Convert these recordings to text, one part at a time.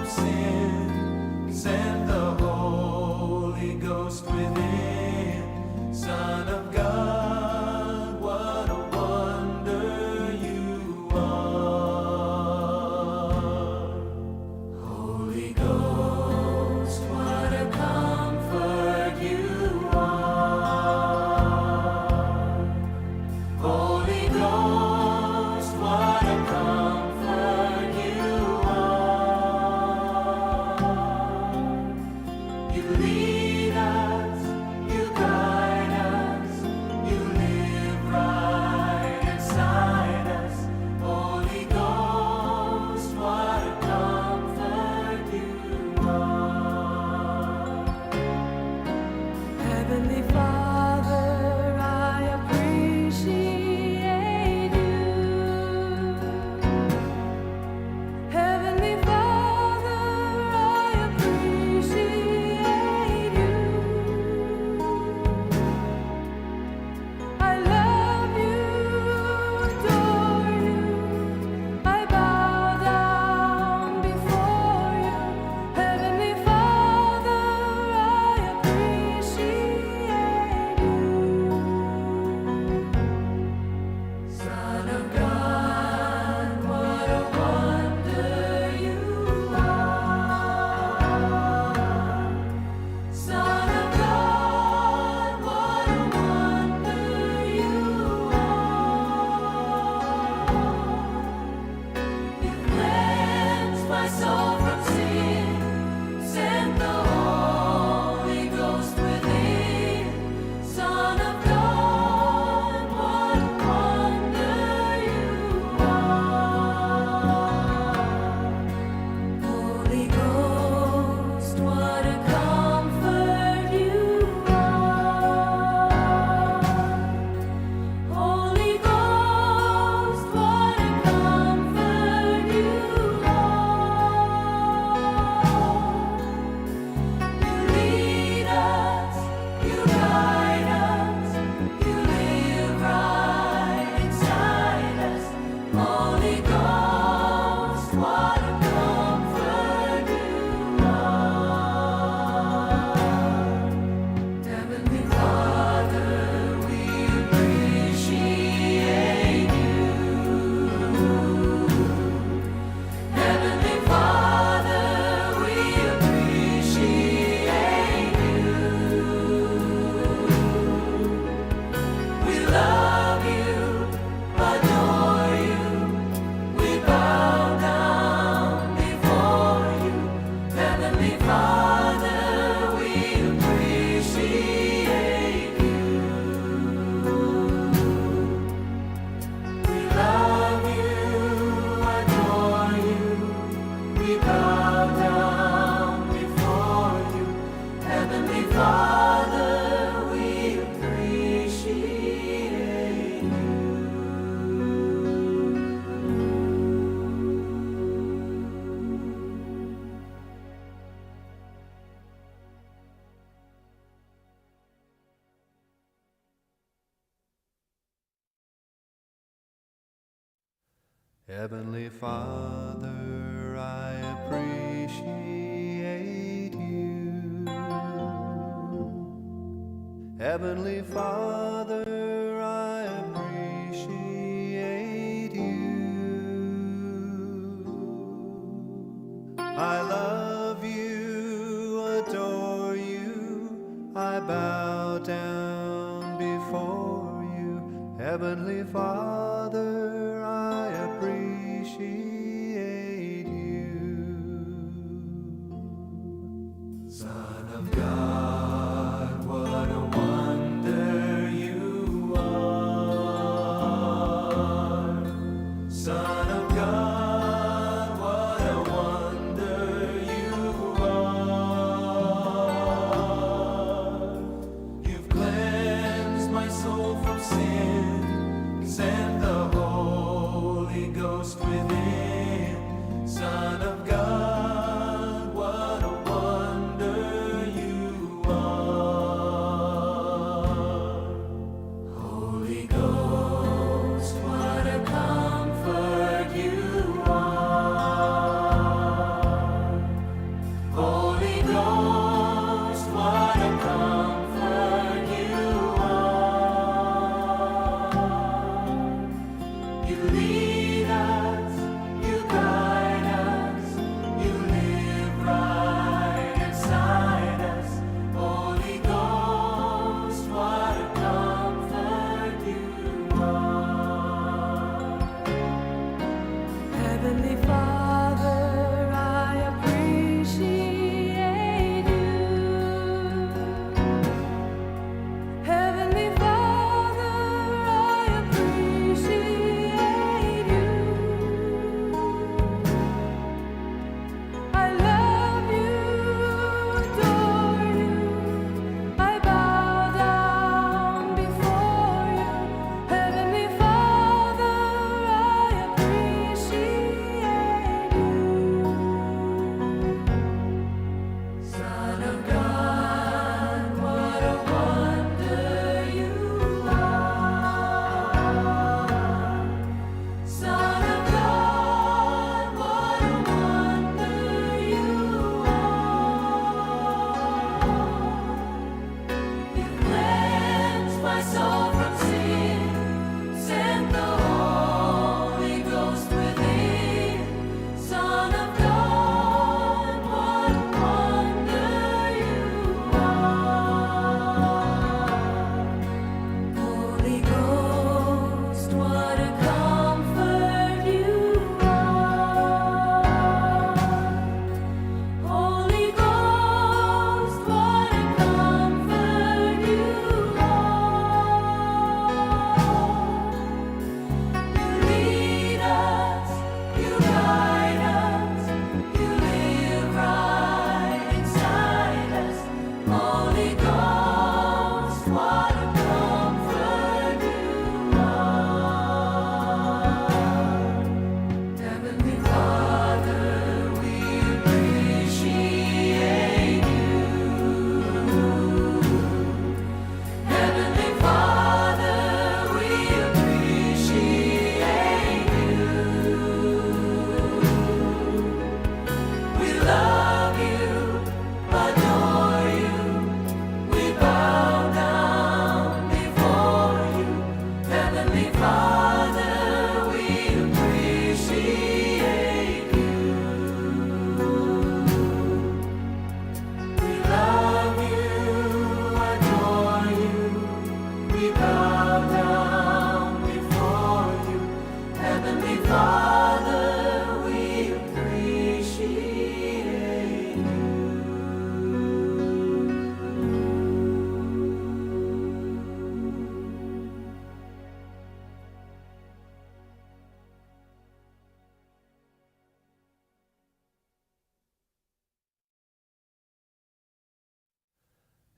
Sin, sent the Holy Ghost within. Son of God, what a wonder you are. Holy Ghost, what a comfort you are. Holy Ghost, what a comfort you are. You lead us, you guide us, you live right inside us. Holy Ghost, what a comfort you are. Heavenly Father, I appreciate you. Heavenly Father, I appreciate you. I love you, adore you. I bow down before you. Heavenly Father, I appreciate you. Son of God, what a wonder you are. Son of God, what a wonder you are. You cleansed my soul from sin, sent the Holy Ghost within. Son of God, what a wonder you are. Holy Ghost, what a comfort you are. Holy Ghost, what a comfort you are. You lead us, you guide us, you live right inside us. Holy Ghost, what a comfort you are. Heavenly Father, we appreciate you. Heavenly Father, we appreciate you. We love you, adore you. We bow down before you. Heavenly Father, we appreciate you. We love you, adore you. We bow down before you. Heavenly Father, we appreciate you. Heavenly Father, I appreciate you. Heavenly Father, I appreciate you. I love you, adore you, I bow down before you. Heavenly Father, I appreciate you. Son of God, what a wonder you are. Son of God, what a wonder you are. You've cleansed my soul from sin, sent the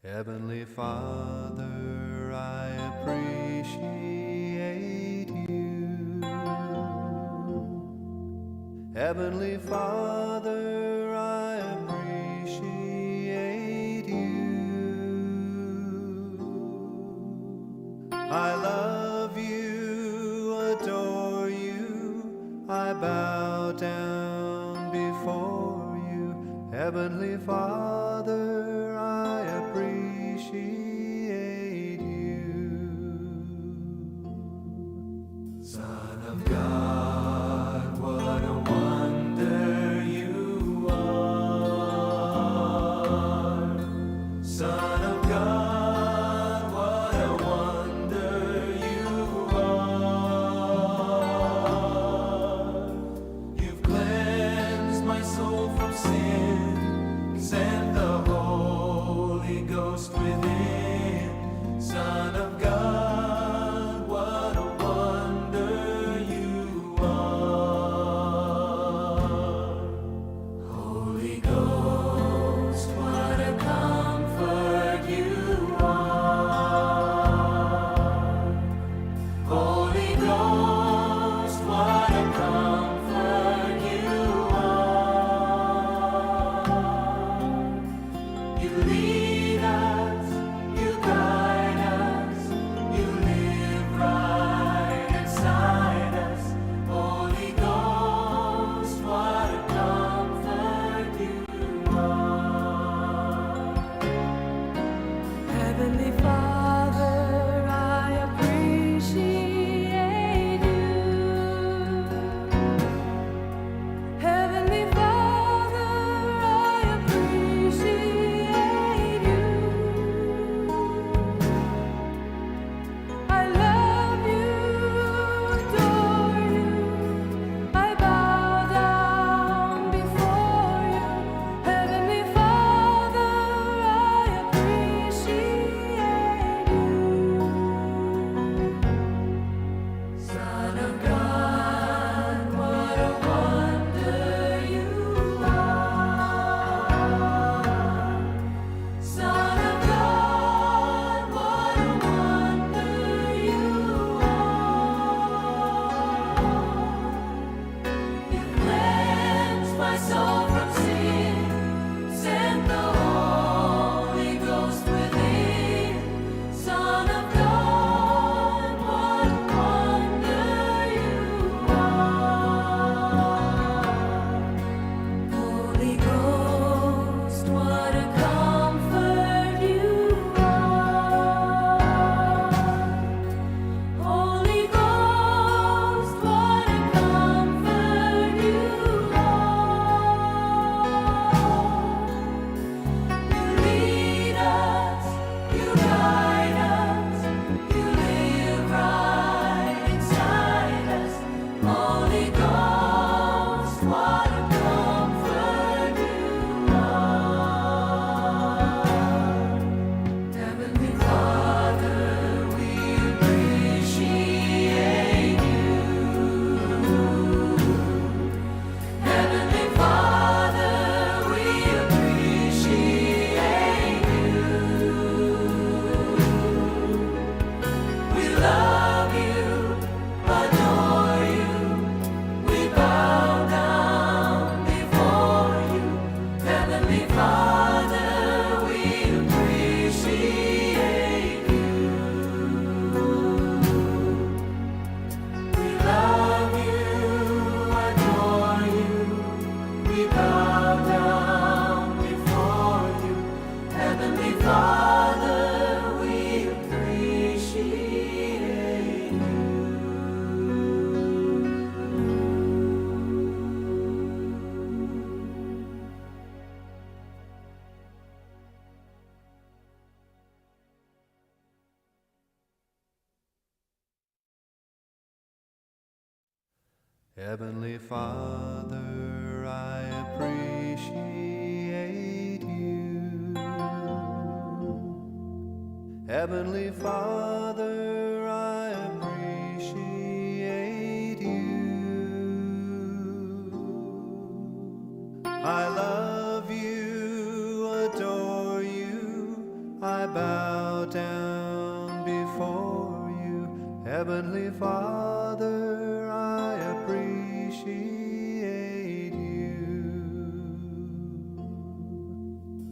Heavenly Father, I appreciate you. Heavenly Father, I appreciate you. I love you, adore you, I bow down before you. Heavenly Father, I appreciate you. Son of God, what a wonder you are. Son of God, what a wonder you are. You've cleansed my soul from sin, sent the Holy Ghost within. Son of God, what a wonder you are. Holy Ghost, what a comfort you are. Holy Ghost, what a comfort you are. You lead us, you guide us, you live right inside us. Holy Ghost, what a comfort you are. Heavenly Father, I appreciate you. Heavenly Father, I appreciate you. I love you, adore you. I bow down before you. Heavenly Father, I appreciate you. Son of God, what a wonder you are. Son of God, what a wonder you are. You cleansed my soul from sin, sent the Holy Ghost within. Son of God, what a wonder you are. Holy Ghost, what a comfort you are. Holy Ghost, what a comfort you are. You lead us, you guide us, you live right inside us. Holy Ghost, what a comfort you are. Heavenly Father, we appreciate you. Heavenly Father, we appreciate you. We love you, adore you. We bow down before you. Heavenly Father, we appreciate you. We love you, adore you. We bow down before you. Heavenly Father, we appreciate you. Heavenly Father, I appreciate you. Heavenly Father, I appreciate you. I love you, adore you. I Bow down before you. Heavenly Father, I appreciate you.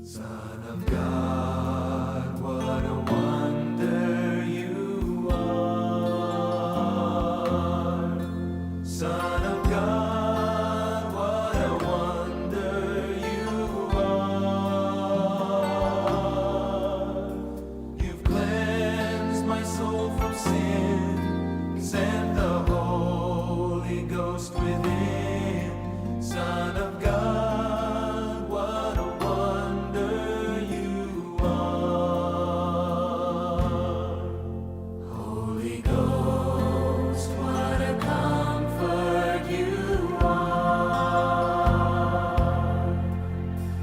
Son of God, what a wonder you are. Son of God, what a wonder you are. You've cleansed my soul from sin, sent the Holy Ghost within. Son of God, what a wonder you are. Holy Ghost, what a comfort you are.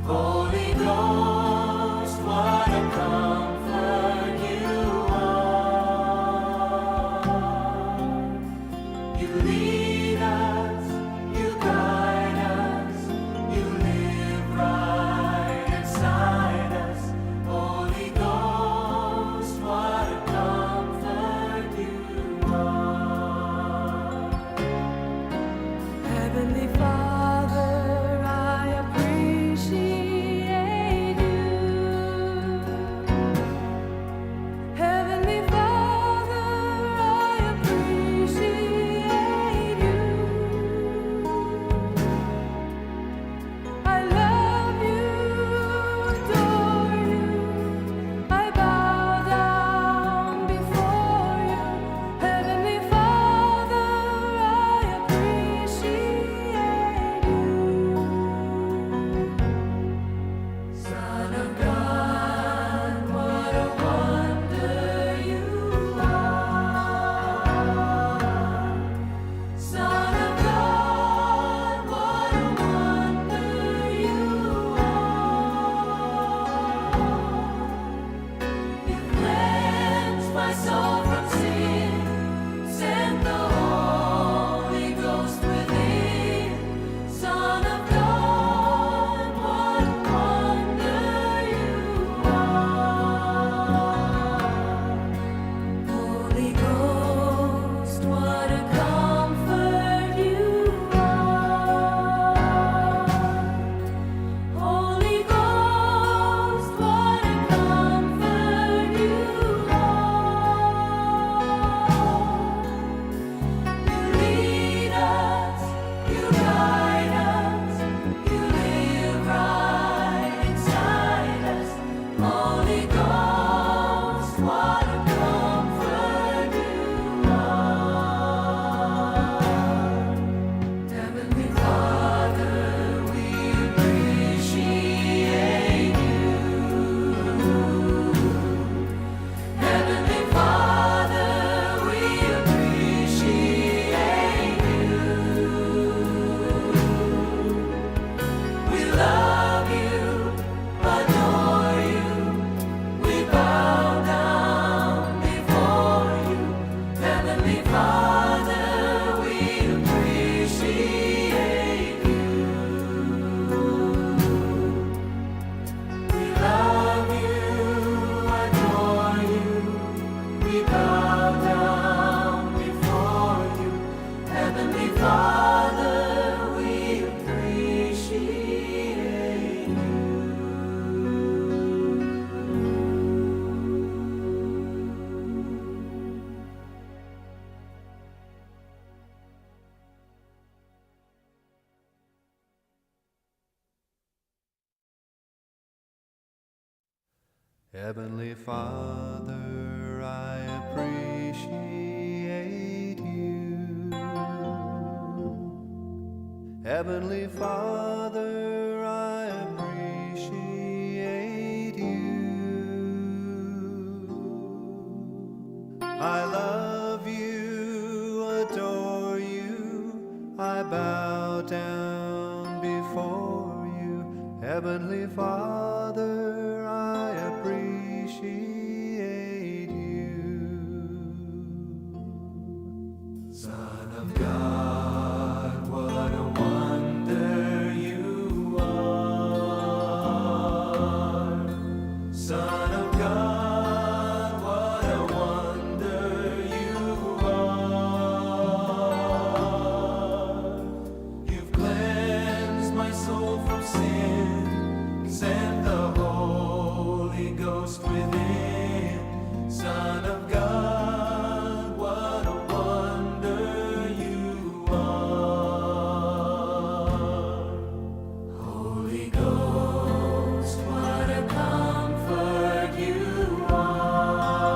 Holy Ghost, what a comfort you are. You lead us, you guide us, you live right inside us. Holy Ghost, what a comfort you are. Heavenly Father, I appreciate you. Heavenly Father, I appreciate you. I love you, adore you. I bow down before you. Heavenly Father, I appreciate you. Son of God, what a wonder you are. Son of God, what a wonder you are. You cleansed my soul from sin, sent the Holy Ghost within. Son of God, what a wonder you are. Holy Ghost, what a comfort you are. Holy Ghost, what a comfort you are. You lead us, you guide us, you live right inside us. Holy Ghost, what a comfort you are. Heavenly Father, we appreciate you. Heavenly Father, we appreciate you. We love you, adore you. We bow down before you. Heavenly Father, we appreciate you. We love you, adore you. We bow down before you. Heavenly Father, we appreciate you. Heavenly Father, I appreciate you. Heavenly Father, I appreciate you. I love you, adore you, I bow down before you. Heavenly Father, I appreciate you. Son of God, what a wonder you are. Son of God, soul from sin, sent the Holy Ghost within. Son of God, what a wonder you are. Holy Ghost, what a comfort you are.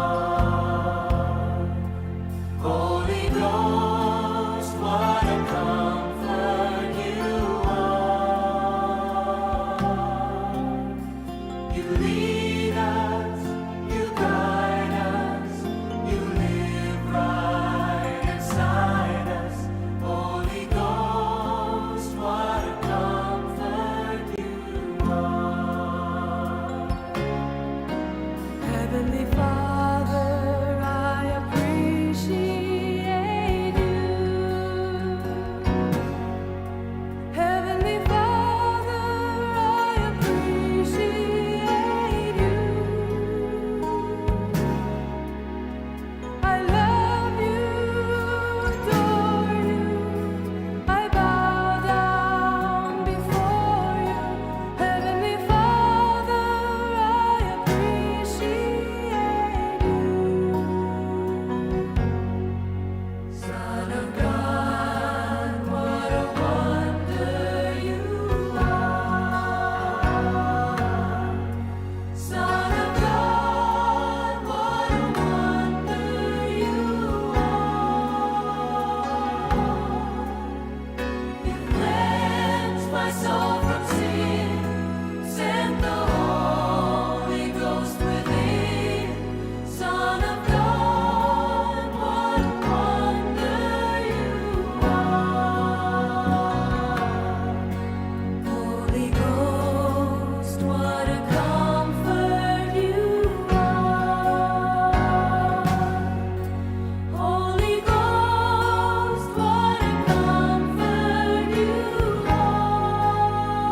Holy Ghost, what a comfort you are. You lead us, you guide us, you live right inside us. Holy Ghost, what a comfort you are. Heavenly Father, I appreciate you. Heavenly Father, I appreciate you. I love you, adore you. I bow down before you. Heavenly Father, I appreciate you. Son of God, what a wonder you are. Son of God, what a wonder you are. You cleansed my soul from sin, sent the Holy Ghost within. Son of God, what a wonder you are. Holy Ghost, what a comfort you are. Holy Ghost, what a comfort you are.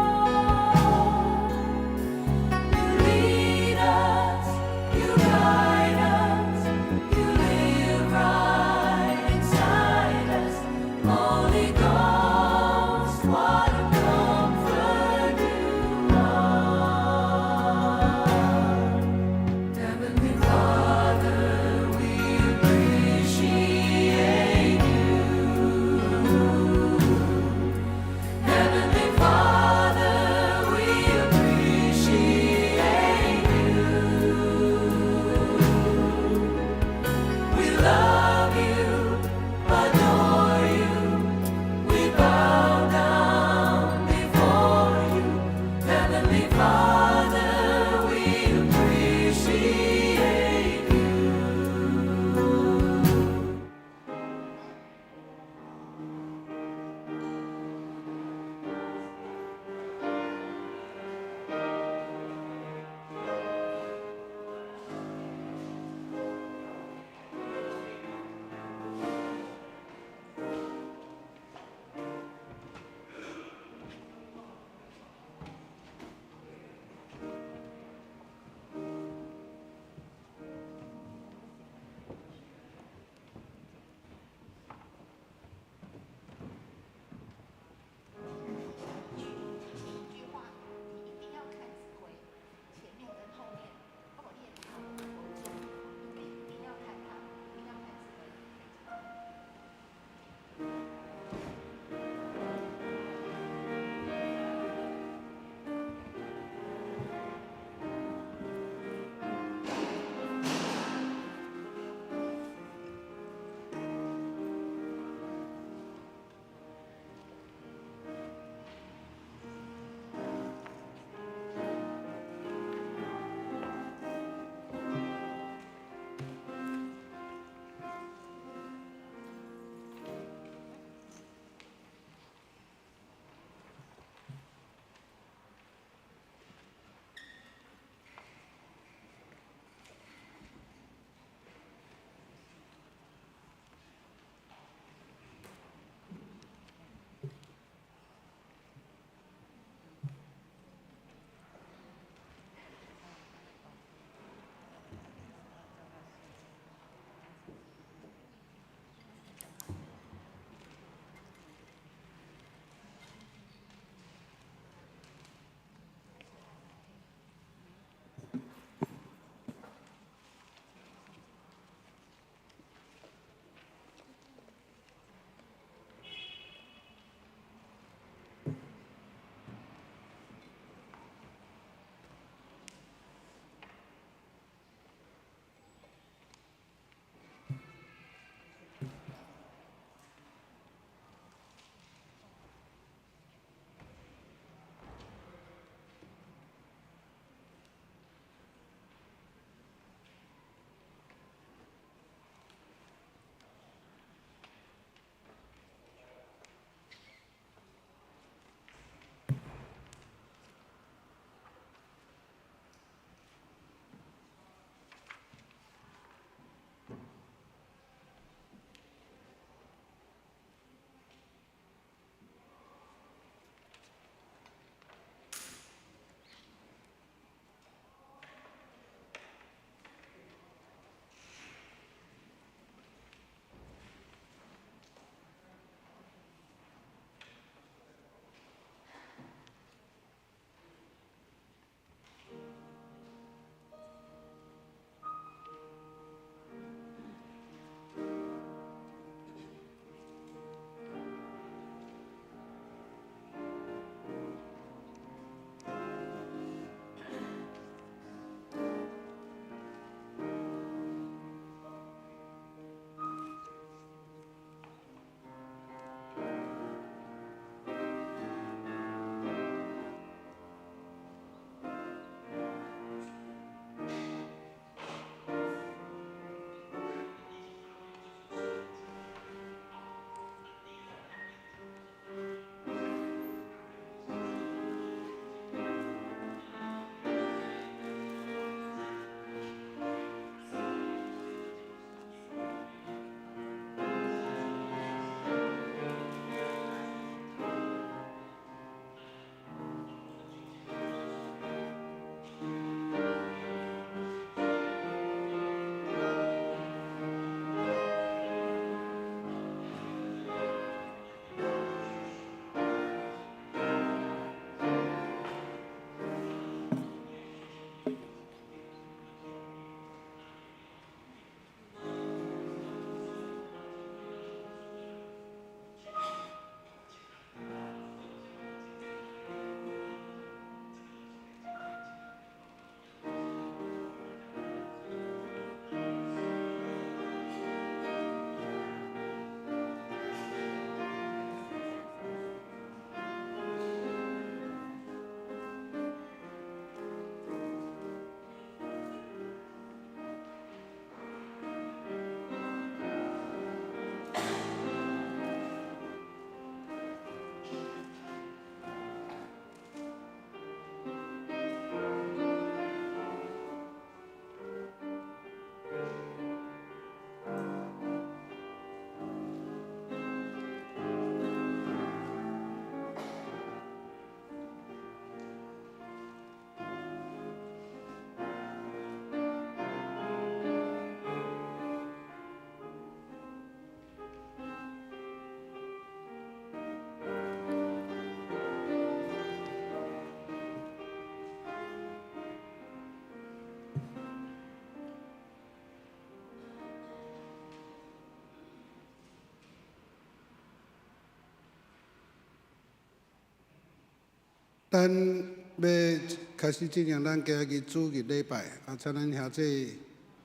咱欲開始進行咱今日主日禮拜，啊，請咱兄弟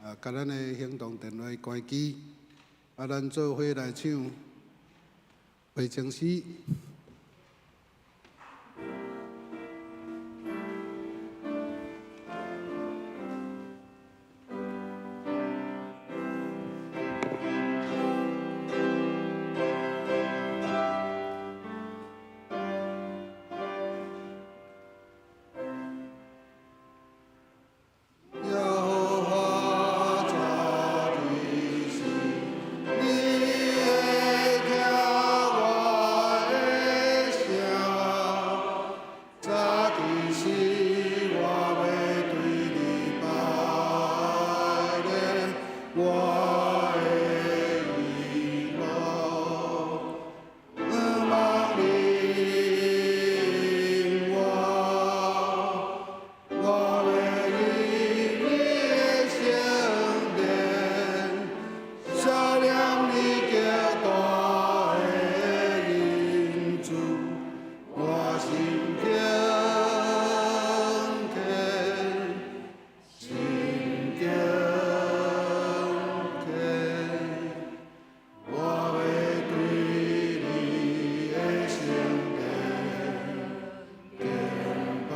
啊，共咱的行動電話關機，啊，咱做伙來唱《回程詩》。耶和華早佇時，你會聽我的聲。早佇時，我欲對你拜禮，我的榮耀，望你我，我欲入你的聖殿，思念你極大的恩慈，我心敬虔，心敬虔，我欲對你的聖殿敬拜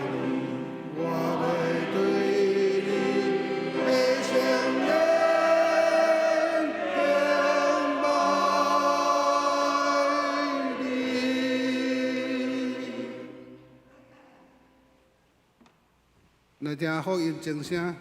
你，我欲對你的聖殿敬拜你。來聽福音鐘聲。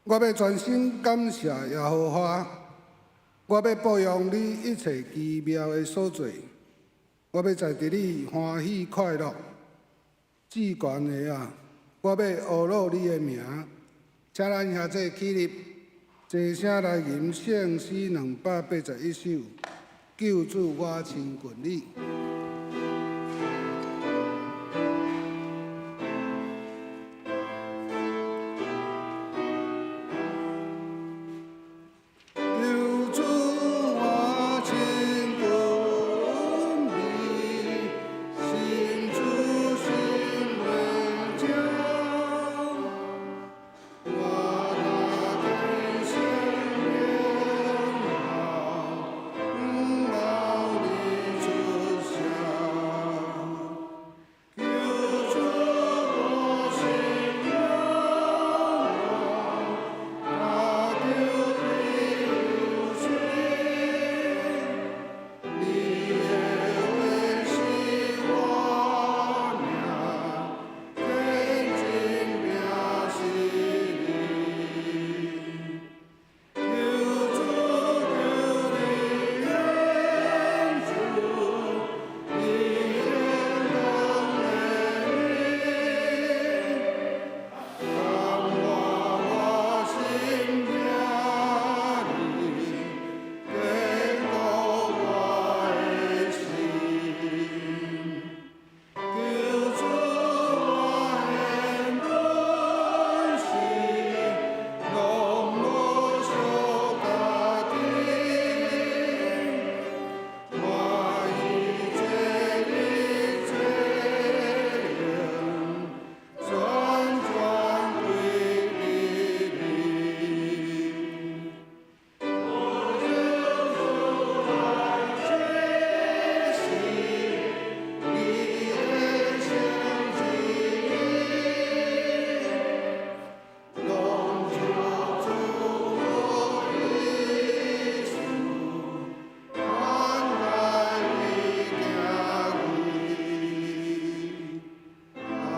我欲全心感謝耶和華，我欲報揚你一切奇妙的所做，我欲在佇你歡喜快樂。至懸的啊，我欲阿魯你的名。請咱兄弟起立，齊聲來吟聖詩281首，救主我親近你。救主我親近你，心主心袂照，我若虔誠念號，毋忘你出聲。救主我信仰我，求你有垂，你的話是我命，天真命是你。求主求你援助，你的光的感我我心疼你，堅固我的心。求主我獻本心，攏無小家己。我以這日這靈，全全歸予你。我救主來這時，你的聖旨意，攏就主意思，款待你行位。阿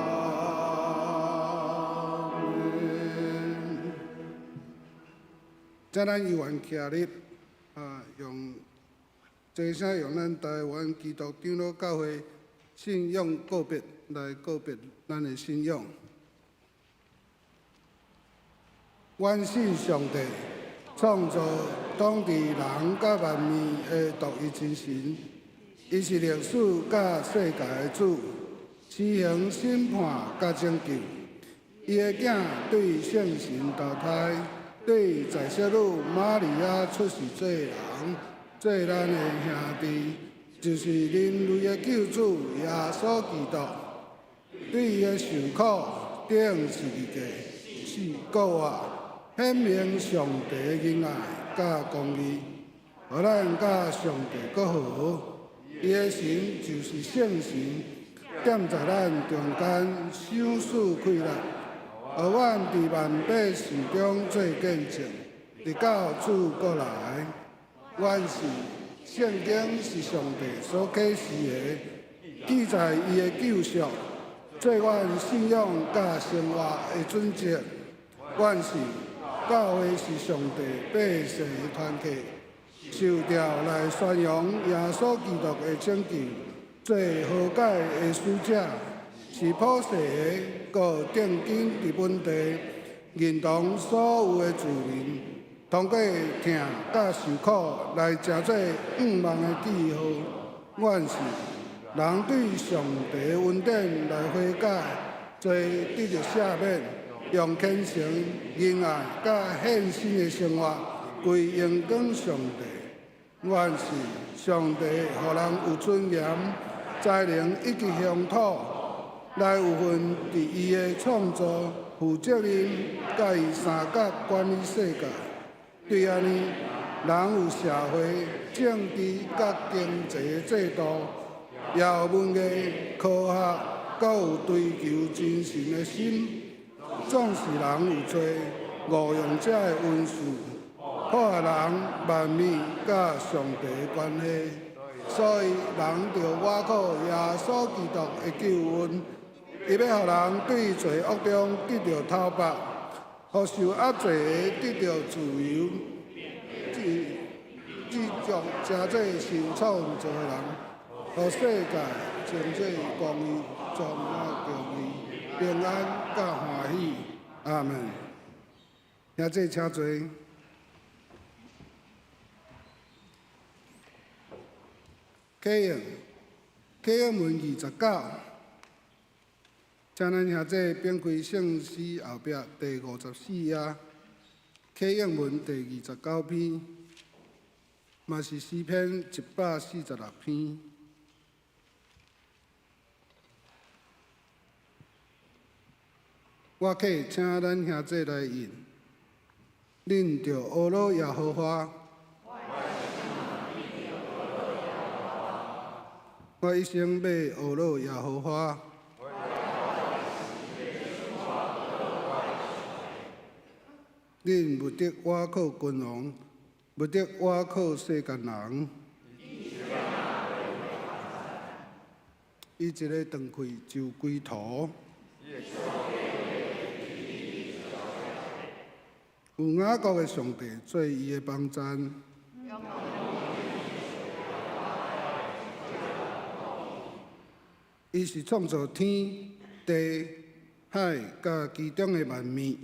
門。請咱猶原徛立，啊，用齊聲用咱台灣基督長老教會信仰告別來告別咱的信仰。阮信上帝，創造統治人佮萬物的獨一真神，伊是歷史佮世界的主，施行審判佮拯救。伊的囝對聖神投胎，對在聖女瑪利亞出世做人，做咱的兄弟，就是人類的救主耶穌基督。對伊的受苦，釘十字架，死復活，顯明上帝的仁愛佮公義，予咱佮上帝閣和。伊的神就是聖神，踮在咱中間，賞賜氣力，予阮佇萬百事中做見證，直到主閣來。阮信聖經是上帝所啟示的，記載伊的救贖，做阮信仰佮生活的準則。阮信教會是上帝百姓的團體，受召來宣揚耶穌基督的拯救，做和解的使者，是普世的，閣定根佇本地，認同所有的住民，通過疼佮受苦來成做向望的記號。阮信人對上帝的恩典來悔改，罪得著赦免，用虔誠、仁愛佮獻身的生活，歸榮光上帝。阮信上帝予人有尊嚴、才能以及鄉土，來有份佇伊的創造，負責任，佮伊相佮管理世界。對按呢，人有社會、政治佮經濟的制度，也有文藝、科學，閣有追求真神的心。總是人有罪，誤用這个恩賜，破壞人萬物佮上帝的關係。所以人著倚靠耶穌基督的救恩，伊欲予人對罪惡中得著討縛，予受壓制的得著自由。這足成做受創造的人，予世界稱做公義，充滿公義、平安佮歡喜。阿門。兄弟請坐。啟應，啟應文29，請咱兄弟反開聖詩後壁第54頁，啟應文第29篇，嘛是詩篇146篇。我客請咱兄弟來應，恁著呵咾耶和華。我一生欲呵咾耶和華。恁毋得倚靠君王，毋得倚靠世間人。伊一个斷氣就歸土。有雅各的上帝做伊的幫贊。伊是創造天地海佮其中的萬物。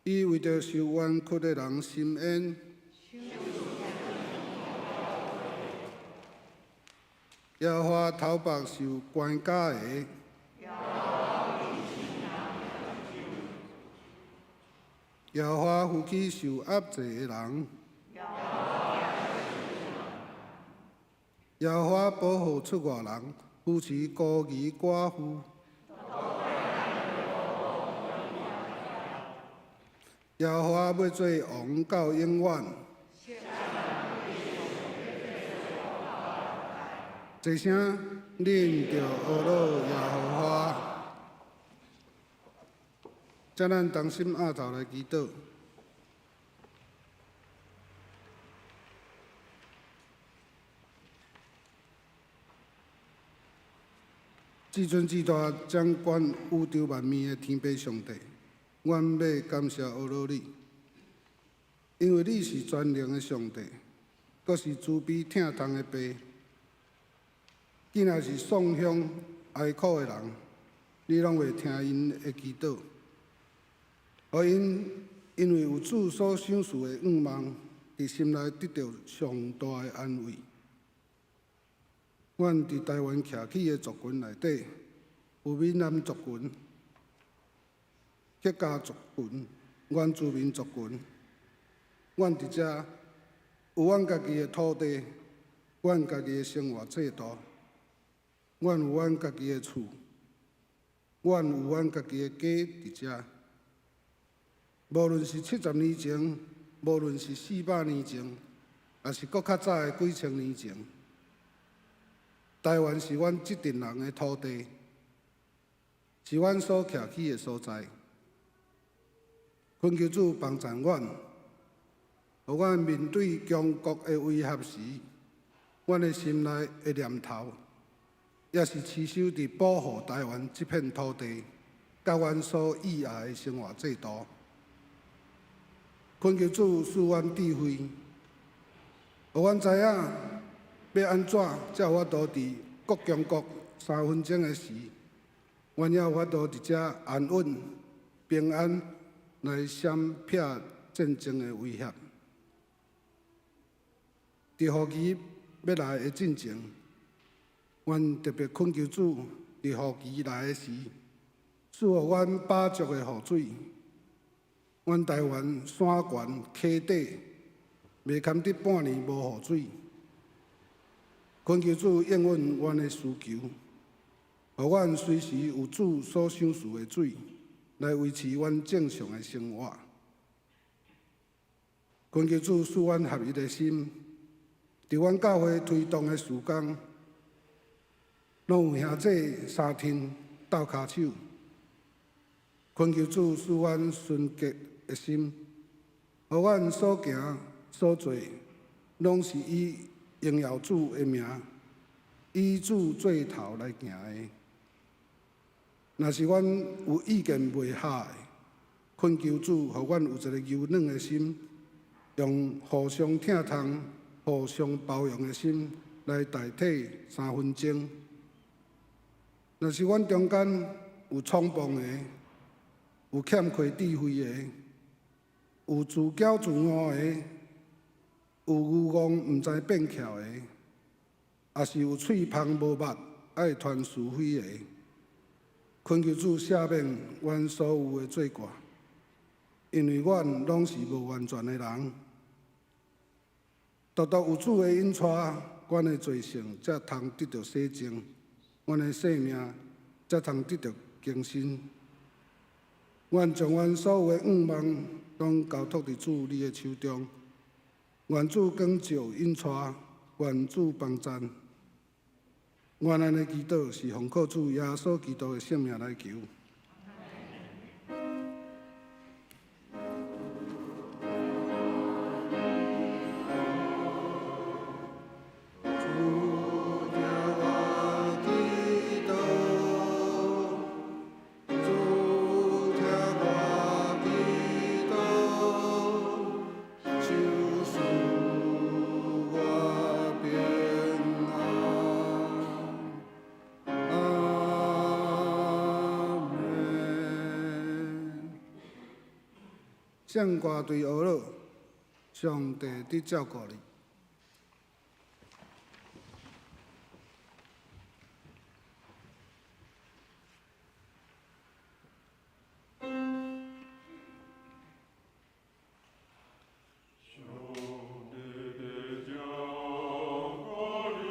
伊為著受冤屈的人伸冤。耶和華頭目受關枷的。耶和華扶起受壓制的人。耶和華保護出外人，扶持孤兒寡婦。耶和華欲做王到永遠。齊聲，恁著呵咾耶和華。請咱同心徼頭來祈禱。至尊至大掌管宇宙萬物的天父上帝，阮欲感謝呵咾你，因為你是全能的上帝，閣是慈悲疼痛的父。既若是喪鄉哀苦的人，你攏會聽𪜶的祈禱，予𪜶因為有主所賞賜的願望，佇心內得著上大的安慰。阮佇台灣徛起的族群內底，有閩南族群、客家族群、原住民族群。阮佇遮有阮家己的土地，阮家己的生活制度，阮有阮家己的厝，阮有阮家己的家佇遮。無論是70年前，無論是400年前，抑是閣較早的幾千年前，台灣是阮這陣人的土地，是阮所徛起的所在。懇求主幫贊阮，予阮面對強國的威脅時，阮的心內的念頭，也是持守佇保護台灣這片土地，佮阮所熱愛的生活制度。懇求主賜阮智慧，予阮知影欲按怎才有法度佇國強國三紛爭的時，阮也有法度佇遮安穩、平安來閃避戰爭的威脅。佇雨季欲來的進前，阮特別懇求主佇雨季來的時，賜予阮飽足的雨水。阮台灣山懸溪底，袂堪得半年無雨水。懇求主應允阮的需求，予阮隨時有主所賞賜的水，來維持阮正常的生活。懇求主賜阮合一的心，佇阮教會推動的事工，攏有兄弟相挺鬥跤手。懇求主賜阮純潔的心，予阮所行所做，攏是以榮耀主的名，以主做頭來行的。若是阮有意見袂合的，懇求主，予阮有一个柔軟的心，用互相疼痛、互相包容的心來代替三分鐘。若是阮中間有衝動的，有欠缺智慧的，有自驕自傲的，有愚戇毋知變巧的，抑是有喙芳無肉愛傳是非的，懇求主赦免阮所有的罪過，因為阮攏是無完全的人。獨獨有主的引帶，阮的罪性才通得著洗淨，阮的生命才通得著更新。阮將阮所有的願望攏交託佇主你的手中，願主光照引帶，願主幫贊。阮按呢祈禱是奉靠主耶穌基督的聖名來求。主聽我祈禱，主聽我祈禱，求賜我平安。阿們。聖歌隊學樂，上帝佇照顧你。上帝伫照顧你。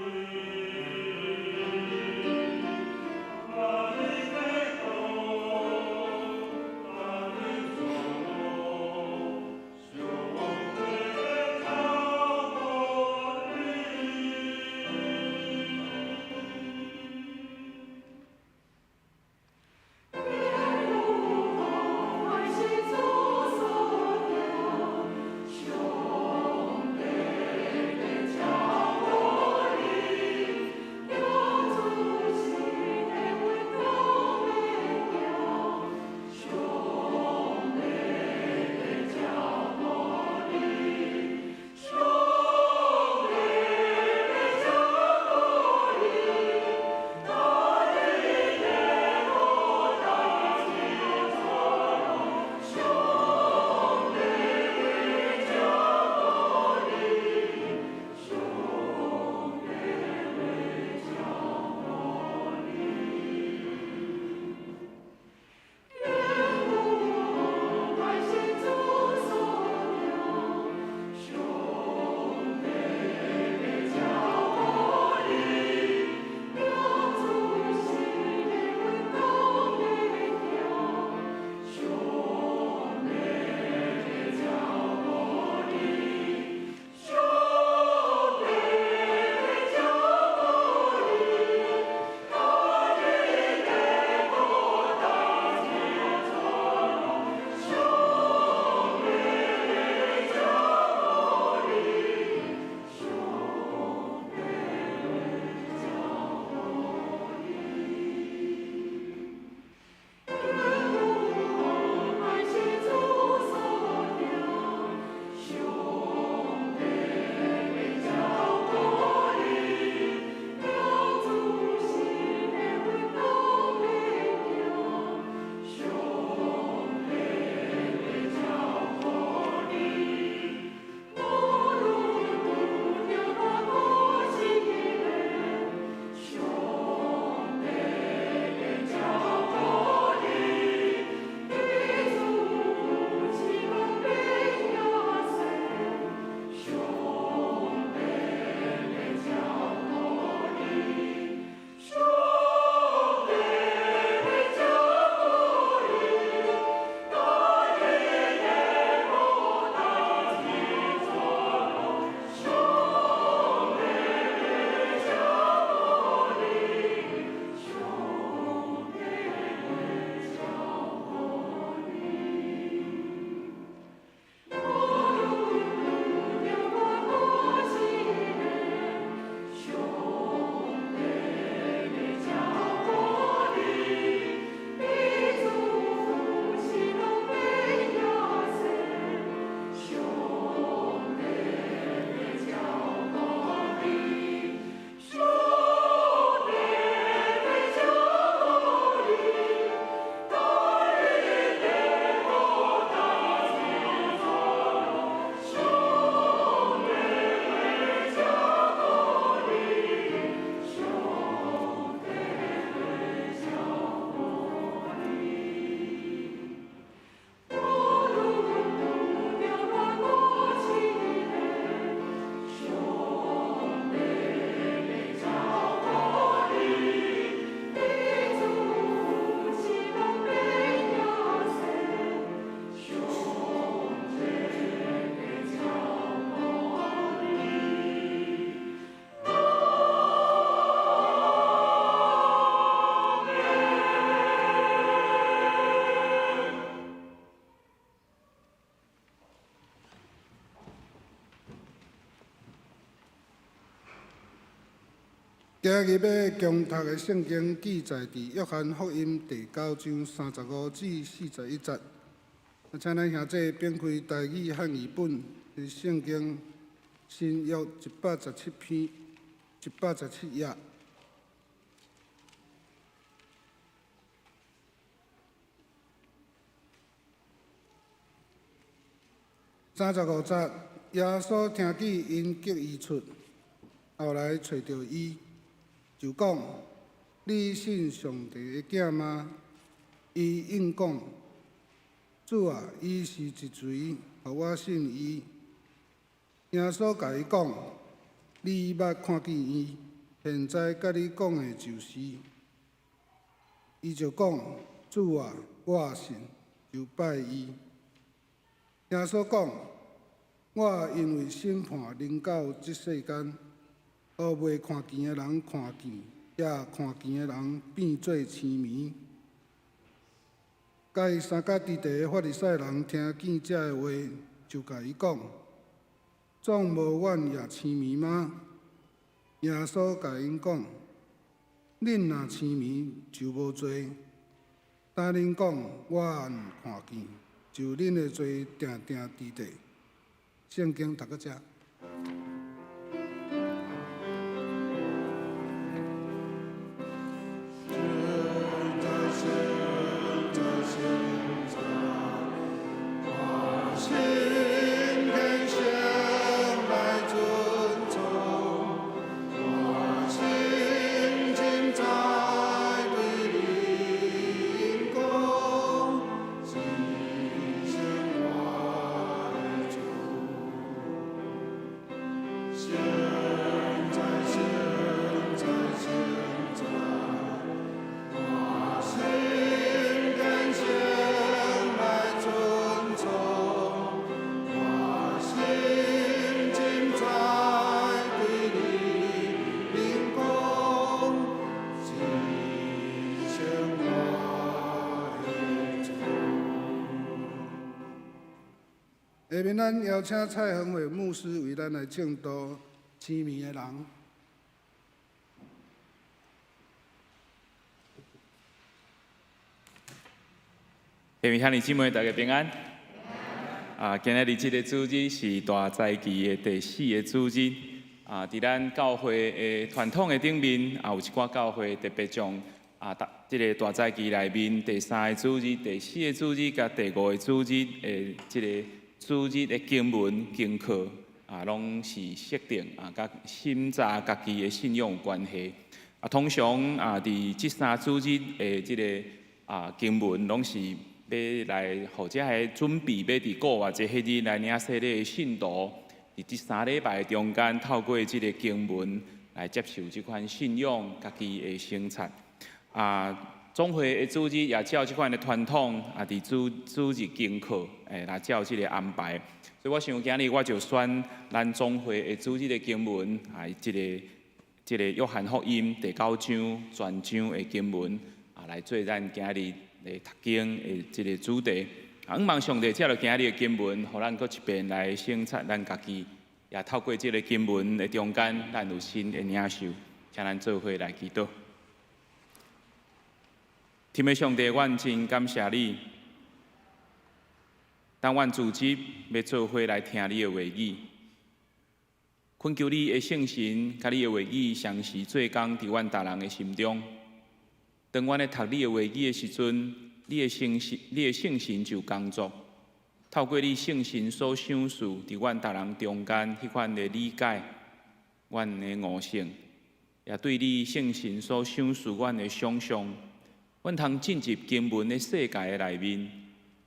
今日欲恭讀的聖經記載佇約翰福音第九章35至41節。啊，請咱兄弟翻開台語漢語本的聖經新約117篇117頁。35節，耶穌聽見𪜶激伊出，後來揣著伊，就講：你信上帝的囝嗎？伊應講：主啊，伊是一誰？予我信伊。耶穌共伊講：你捌看見伊，現在佮你講的就是。伊就講：主啊，我信，就拜伊。耶穌講：我因為審判臨到這世間，予未看見的人看見，也看見的人變做痴迷。共伊相佮佇地的法利賽人聽見這个話，就共伊講：總無阮也痴迷嗎？耶穌共𪜶講：恁若痴迷，就無罪；但恁講阮看見，就恁的罪定定佇咧。聖經讀到這。下面咱邀請蔡恆偉牧師為咱來證道痴迷的人。下面兄弟姊妹大家平安。啊，今仔日這个主日是大齋期的第四个主日。啊，佇咱教會的傳統的頂面，啊，有一寡教會特別將啊，大這个大齋期內面第三个主日、第四个主日佮第五个主日的這个主日的經文經課啊，攏是設定啊，佮審查家己的信仰有關係。啊，通常啊，佇這三主日的這个啊經文，攏是欲來予這个準備欲佇復活節彼日來領洗禮的信徒，佇這三禮拜中間，透過這个經文來接受這款信仰，家己的省察。啊，總會的主日也照這款的傳統，啊，佇主主日經課，來照這个安排。所以我想今日我就選咱總會的主日的經文，啊，這个約翰福音第九章全章的經文，啊，來做咱今日的讀經的這个主題。啊，向望上帝藉著今日的經文，予咱閣一遍來省察咱家己，也透過這个經文的中間，咱有新的領受。請咱做伙來祈禱。天父上帝，阮真感謝你。當阮組織欲做伙來聽你的話語，懇求你的聖神佮你的話語相時做工佇阮逐人的心中。當阮咧讀你的話語的時陣，你的聖神就工作，透過你聖神所賞賜佇阮逐人中間彼款的理解，阮的悟性，也對你聖神所賞賜阮的想像。阮通進入經文的世界的內面，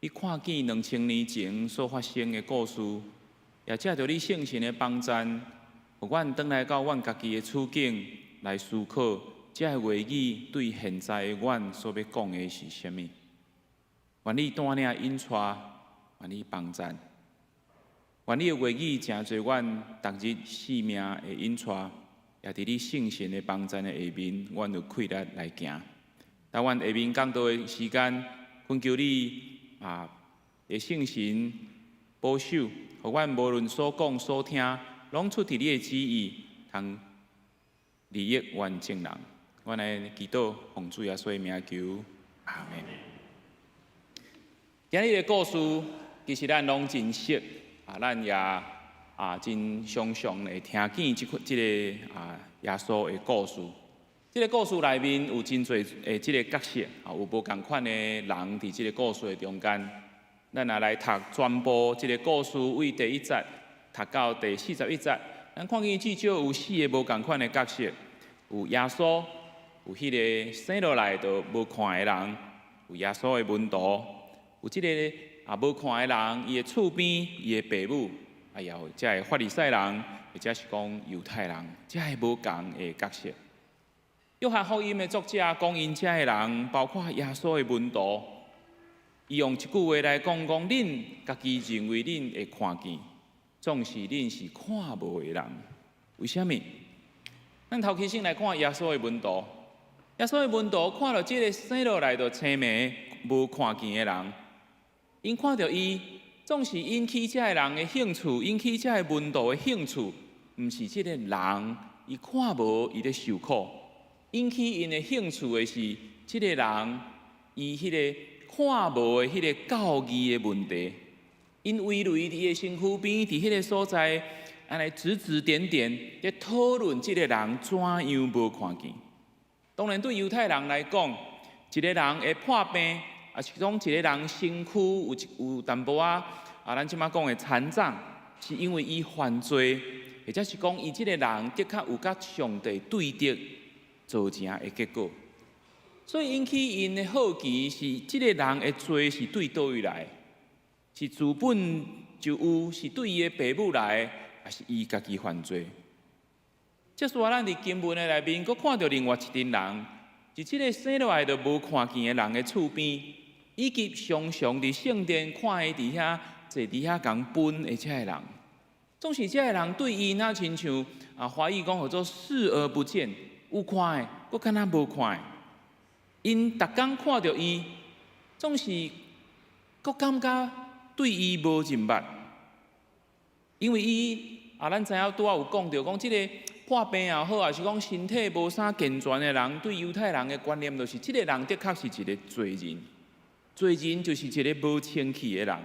去看見2000年前所發生的故事，也藉著你聖神的幫贊，予阮轉來到阮家己的處境來思考，這个話語對現在的阮所欲講的是啥物？願你帶領引帶，願你幫贊，願你的話語成做阮逐日生命的引帶，也佇你聖神的幫贊的下面，阮有氣力來行。當阮下面講道的時間，懇求你啊，的聖神保守，予阮無論所講所聽，攏出佇你的旨意，通利益阮眾人。阮來祈禱，奉主耶穌名求，阿門。今日的故事，其實咱攏真熟，啊，咱也真常常會聽見這個耶穌的故事。這個故事內面有真濟的這個角色，有無仝款的人佇這個故事的中間。咱若來讀全部這個故事，對第一節讀到第41節，咱看見至少有四個無仝款的角色，有耶穌，有彼個生落來就無看的人，有耶穌的門徒，有這個無看的人，伊的厝邊，伊的爸母，也有這個法利賽人，或者是講猶太人，這个無仝的角色。約翰福音的作者講，𪜶這个人，包括耶穌的門徒，伊用一句話來講講，恁家己認為恁會看見，總是恁是看無的人。為啥物？咱頭起先來看耶穌的門徒，耶穌的門徒看著這个生落來就青盲無看見的人，𪜶看著伊，總是引起這个人的興趣，引起這个門徒的興趣，毋是這個人，伊看無伊咧受苦。引起𪜶的興趣的是，這個人伊彼個看無的彼個教義的問題。𪜶圍圍佇伊的身軀邊，佇彼個所在，按呢指指點點，咧討論這個人怎樣無看見。當然，對猶太人來講，一個人會破病，抑是講一個人身軀有淡薄仔，咱這馬講的殘障，是因為伊犯罪，或者是講伊這個人的確有佮上帝對敵造成的結果。所以引起𪜶的好奇是，這個人的罪是對佗位來？是自本就有，是對伊的爸母來，抑是伊家己犯罪？這時咱佇經文的內面，閣看著另外一陣人，是這個生落來就無看見的人的厝邊，以及常常佇聖殿看伊佇遐坐佇遐共分的這个人，總是這个人對伊若親像華語講號做視而不見，有看的，閣敢若無看的。𪜶逐工看著伊，總是閣感覺對伊無認捌，因為伊咱知影拄仔有講著講，這個破病也好，抑是講身體無啥健全的人，對猶太人的觀念就是，這個人的確是一個罪人。罪人就是一個無清氣的人。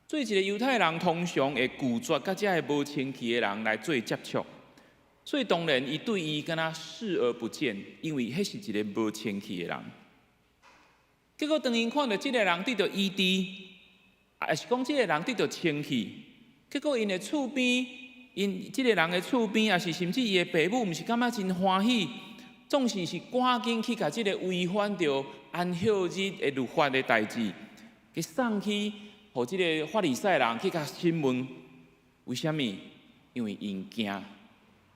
所以一個猶太人通常會拒絕佮這个無清氣的人來做接觸。所以當然，伊對伊敢若視而不見，因為彼是一個無清氣的人。結果當𪜶看著這个人得著醫治，抑是講這个人得著清氣，結果𪜶的厝邊，𪜶這个人的厝邊，抑是甚至伊的爸母，毋是感覺真歡喜，總是是趕緊去共這个違反著安息日的律法的代誌，去送去予這个法利賽人去共審問。為啥物？因為𪜶驚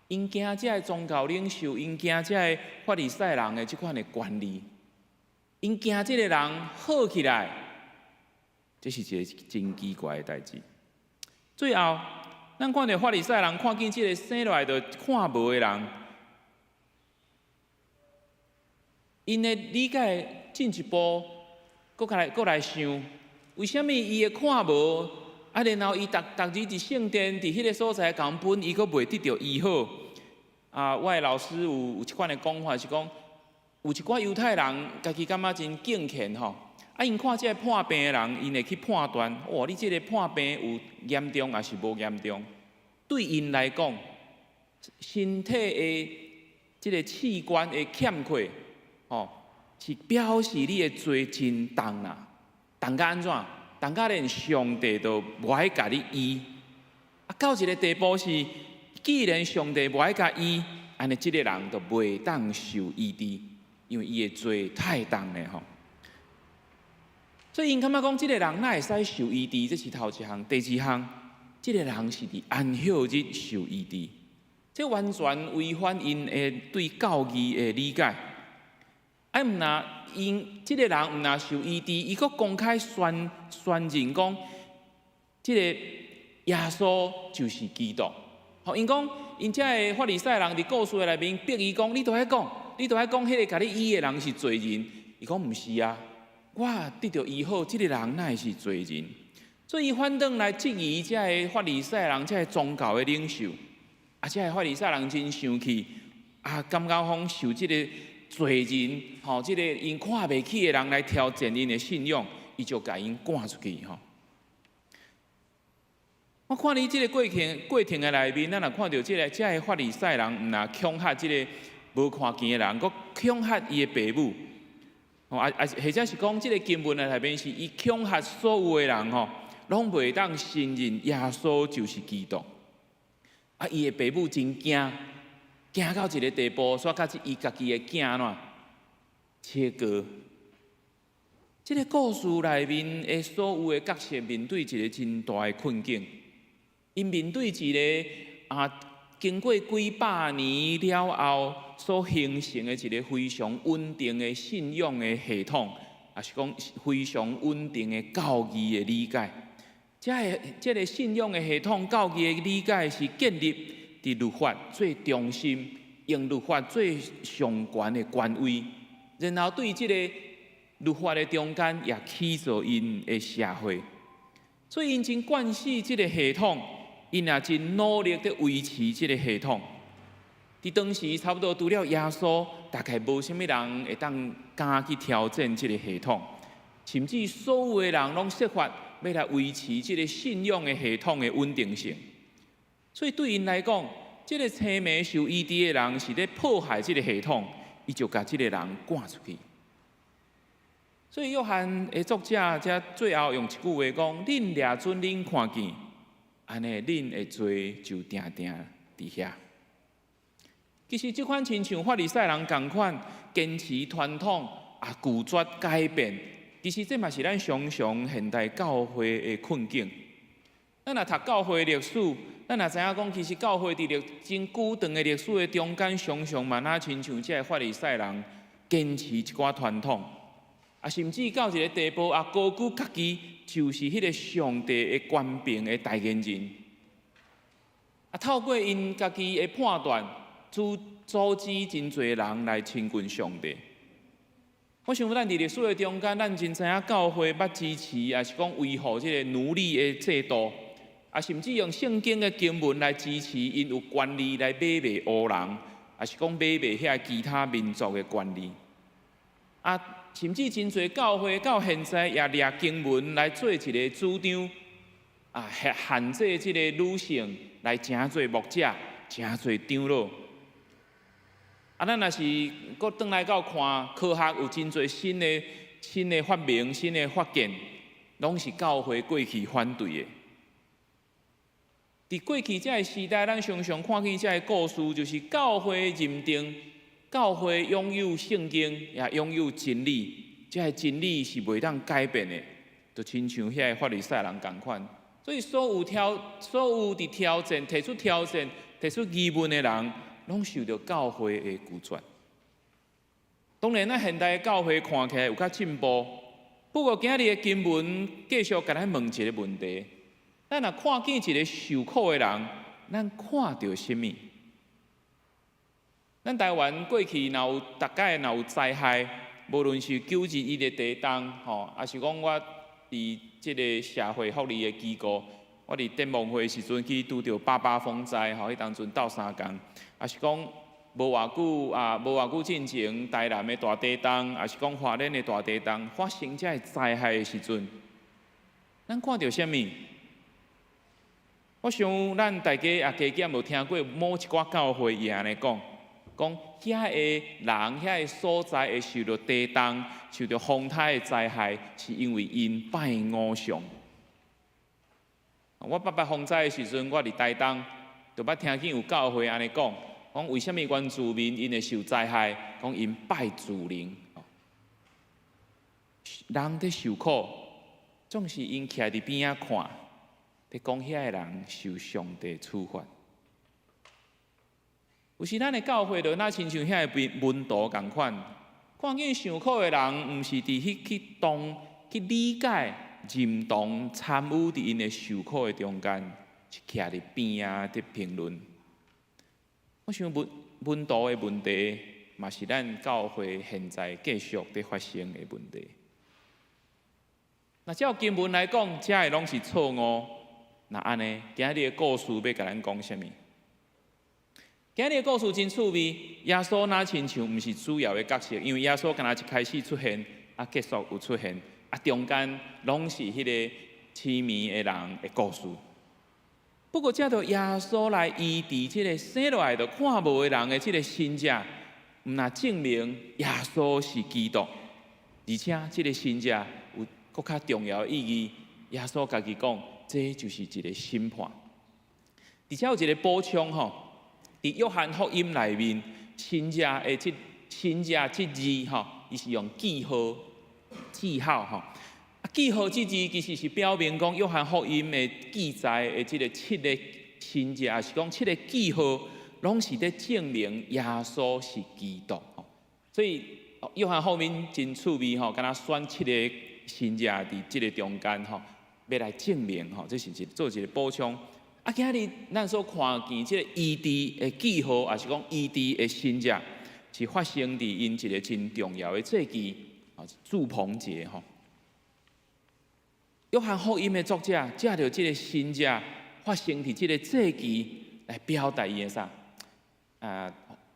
，𪜶驚這个宗教領袖，𪜶驚這个法利賽人的這款的權力，𪜶驚這个人好起來，這是一个真奇怪的代誌。最後，咱看著法利賽人看見這个生落來就看無的人，𪜶的理解進一步，閣來想，為啥物伊會看無？然後伊逐逐日佇聖殿佇彼个所在共分，伊閣袂得著醫好。我的老師有這款的講法，是講有一寡猶太人家己感覺真敬虔吼，𪜶看這个破病的人，𪜶會去判斷，哇，你這个破病有嚴重抑是無嚴重？對𪜶來講，身體的這个器官的欠缺，吼，是表示你的罪真重啦，重甲按怎？重甲連上帝都無愛共你醫。到一个地步是，既然上帝無愛共醫，按呢這个人就袂當受醫治，因為伊的罪太重了吼。所以𪜶感覺講，這个人哪會使受醫治？這是頭一項。第二項，這个人是佇安息日受醫治，這完全違反𪜶的對教義的理解。毋若𪜶這个人毋若受醫治，伊閣公開宣認講，這个耶穌就是基督。吼，𪜶講，𪜶這个法利賽人佇故事的內面逼伊講，你著愛講，你著愛講，彼个共你醫的人是罪人。伊講毋是啊，我得著醫好，這个人哪會是罪人？所以伊反轉來質疑這个法利賽人，這个宗教的領袖。這个法利賽人真生氣，啊，感覺講受這个罪人，吼，這个𪜶看袂起的人來挑戰𪜶的信仰，伊就共𪜶趕出去，吼。我看佇這个過程的內面，咱若看著這个法利賽人，毋但恐嚇這个無看見的人，閣恐嚇伊的爸母。吼啊啊，或者是講這个經文的內面是伊恐嚇所有的人吼，攏袂當承認耶穌就是基督。啊，伊的爸母真驚，驚到一个地步，煞共伊家己的囝按怎切割。這个故事內面的所有的角色面對一个真大的困境，𪜶面對一个啊，經過幾百年了後所形成的一个非常穩定的信仰的系統，抑是講非常穩定的教義的理解。這个信仰的系統、教義的理解是建立佇律法做中心，用律法做上懸的權威，然後對這个律法的中間也起造𪜶的社會，所以𪜶真慣勢這个系統，𪜶也真努力佇維持這个系統。佇當時差不多除了耶穌，大概無啥物人會當敢去挑戰這个系統，甚至所有的人攏設法欲來維持這个信仰的系統的穩定性。所以對𪜶來講，這个青盲受醫治的人是咧破壞這个系統，伊就共這个人趕出去。所以約翰的作者才最後用一句話講：恁掠準恁看見，按呢恁的罪就定定佇遐。其實這款親像法利賽人仝款，堅持傳統啊，拒絕改變。其實這嘛是咱常常現代教會的困境。咱若讀教會歷史，咱也知影講，其實教會佇歷真久長的歷史的中間，常常嘛，若親像這个法利賽人堅持一寡傳統。啊，甚至到一个地步，啊，高舉家己就是彼个上帝的權柄的代言人。啊，透過𪜶家己的判斷，阻止真濟人來親近上帝。我想咱佇歷史的中間，咱真知影教會捌支持，抑是講維護這个奴隸的制度，啊，甚至用聖經的經文來支持𪜶有權利來買賣黑人，抑是講買賣遐其他民族的權利。啊，甚至真濟教會到現在也掠經文來做一个主張，啊，限制這个女性來成做牧者、成做長老。啊，咱若是閣轉來到看科學，有真濟新的發明、新的發現，攏是教會過去反對的。佇過去這个時代，咱常常看見這个故事，就是教會認定教會擁有聖經，也擁有真理，這个真理是袂當改變的，就親像遐个法利賽人仝款。所以，所有佇挑戰、提出挑戰、提出疑問的人，攏受著教會的拒絕。當然，咱現代的教會看起來有較進步，不過今日的經文繼續共咱問一个問題：咱若看見一个受苦的人，咱看著啥物？咱台灣過去若有逐擺若有災害，無論是9·21的地動，吼，抑是講我佇這个社會福利的機構，我佇展望會的時陣去拄著八八風災，吼，彼當陣鬥相共，抑是講無偌久啊，無偌久進前台南的大地動，抑是講花蓮的大地動，發生這个災害的時陣，咱看著啥物？我想咱大家也加減有聽過某一寡教會伊按呢講，講遐个人、遐个所在會受著地動、受著風颱的災害，是因為𪜶拜偶像。我八八風災的時陣，我佇台東，就捌聽見有教會按呢講，講為啥物原住民𪜶會受災害？講𪜶拜祖靈。人佇受苦，總是𪜶徛佇邊仔看，佇講遐个人受上帝處罰。有時咱的教會就若親像遐个門徒仝款，看見受苦的人，毋是佇去當去理解、認同、參與佇𪜶的受苦的中間，是徛佇邊仔佇評論。我想門徒的問題，嘛是咱教會現在繼續佇發生的問題。若照經文來講，這个攏是錯誤。若按呢，今日的故事欲共咱講啥物？今日的故事真趣味，耶穌若親像毋是主要的角色，因為耶穌敢若一開始出現，啊結束有出現，啊中間攏是彼個痴迷的人的故事。不過，藉著耶穌來醫治這個生落來就看無的人的這個神跡，毋但證明耶穌是基督，而且這個神跡有閣較重要的意義。耶穌家己講，這就是一個審判。而且有一個補充吼，佇約翰福音內面，神跡的這神跡這字吼，伊是用記號、記號吼。記號這字其實是表明講，約翰福音的記載的這個七個神跡，抑是講七個記號，攏是咧證明耶穌是基督。所以約翰福音真趣味吼，敢若選七個神跡佇這個中間吼，欲來證明吼，這是一做一個補充。啊，今日咱所看見這個醫治的記號，抑是講醫治的神跡，是發生佇𪜶一個真重要的節期啊，住棚節吼。約翰福音的作者藉著這個神跡發生佇這個節期來表達伊的啥？啊，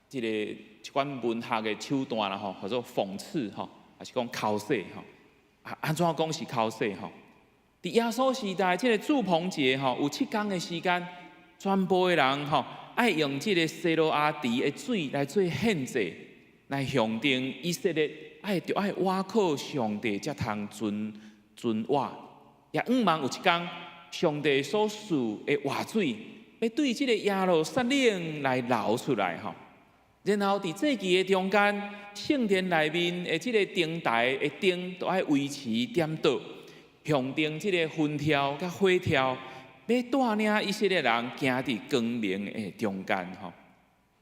這個一款文學的手段啦吼，叫做諷刺吼，抑是講剾洗吼。啊，按怎講是剾洗吼？佇耶穌時代，這個住棚節吼，有7天的時間，全部的人吼愛用這個西羅亞池的水來做獻祭，來象徵以色列愛著愛倚靠上帝才通存存活。也向望有一工，上帝所賜的活水，欲對這個耶路撒冷來流出來吼。然後佇祭期的中間，聖殿內面的這個燈臺的燈都愛維持點著，象徵這個焚柱佮火柱，欲帶領以色列人行佇光明的中間吼。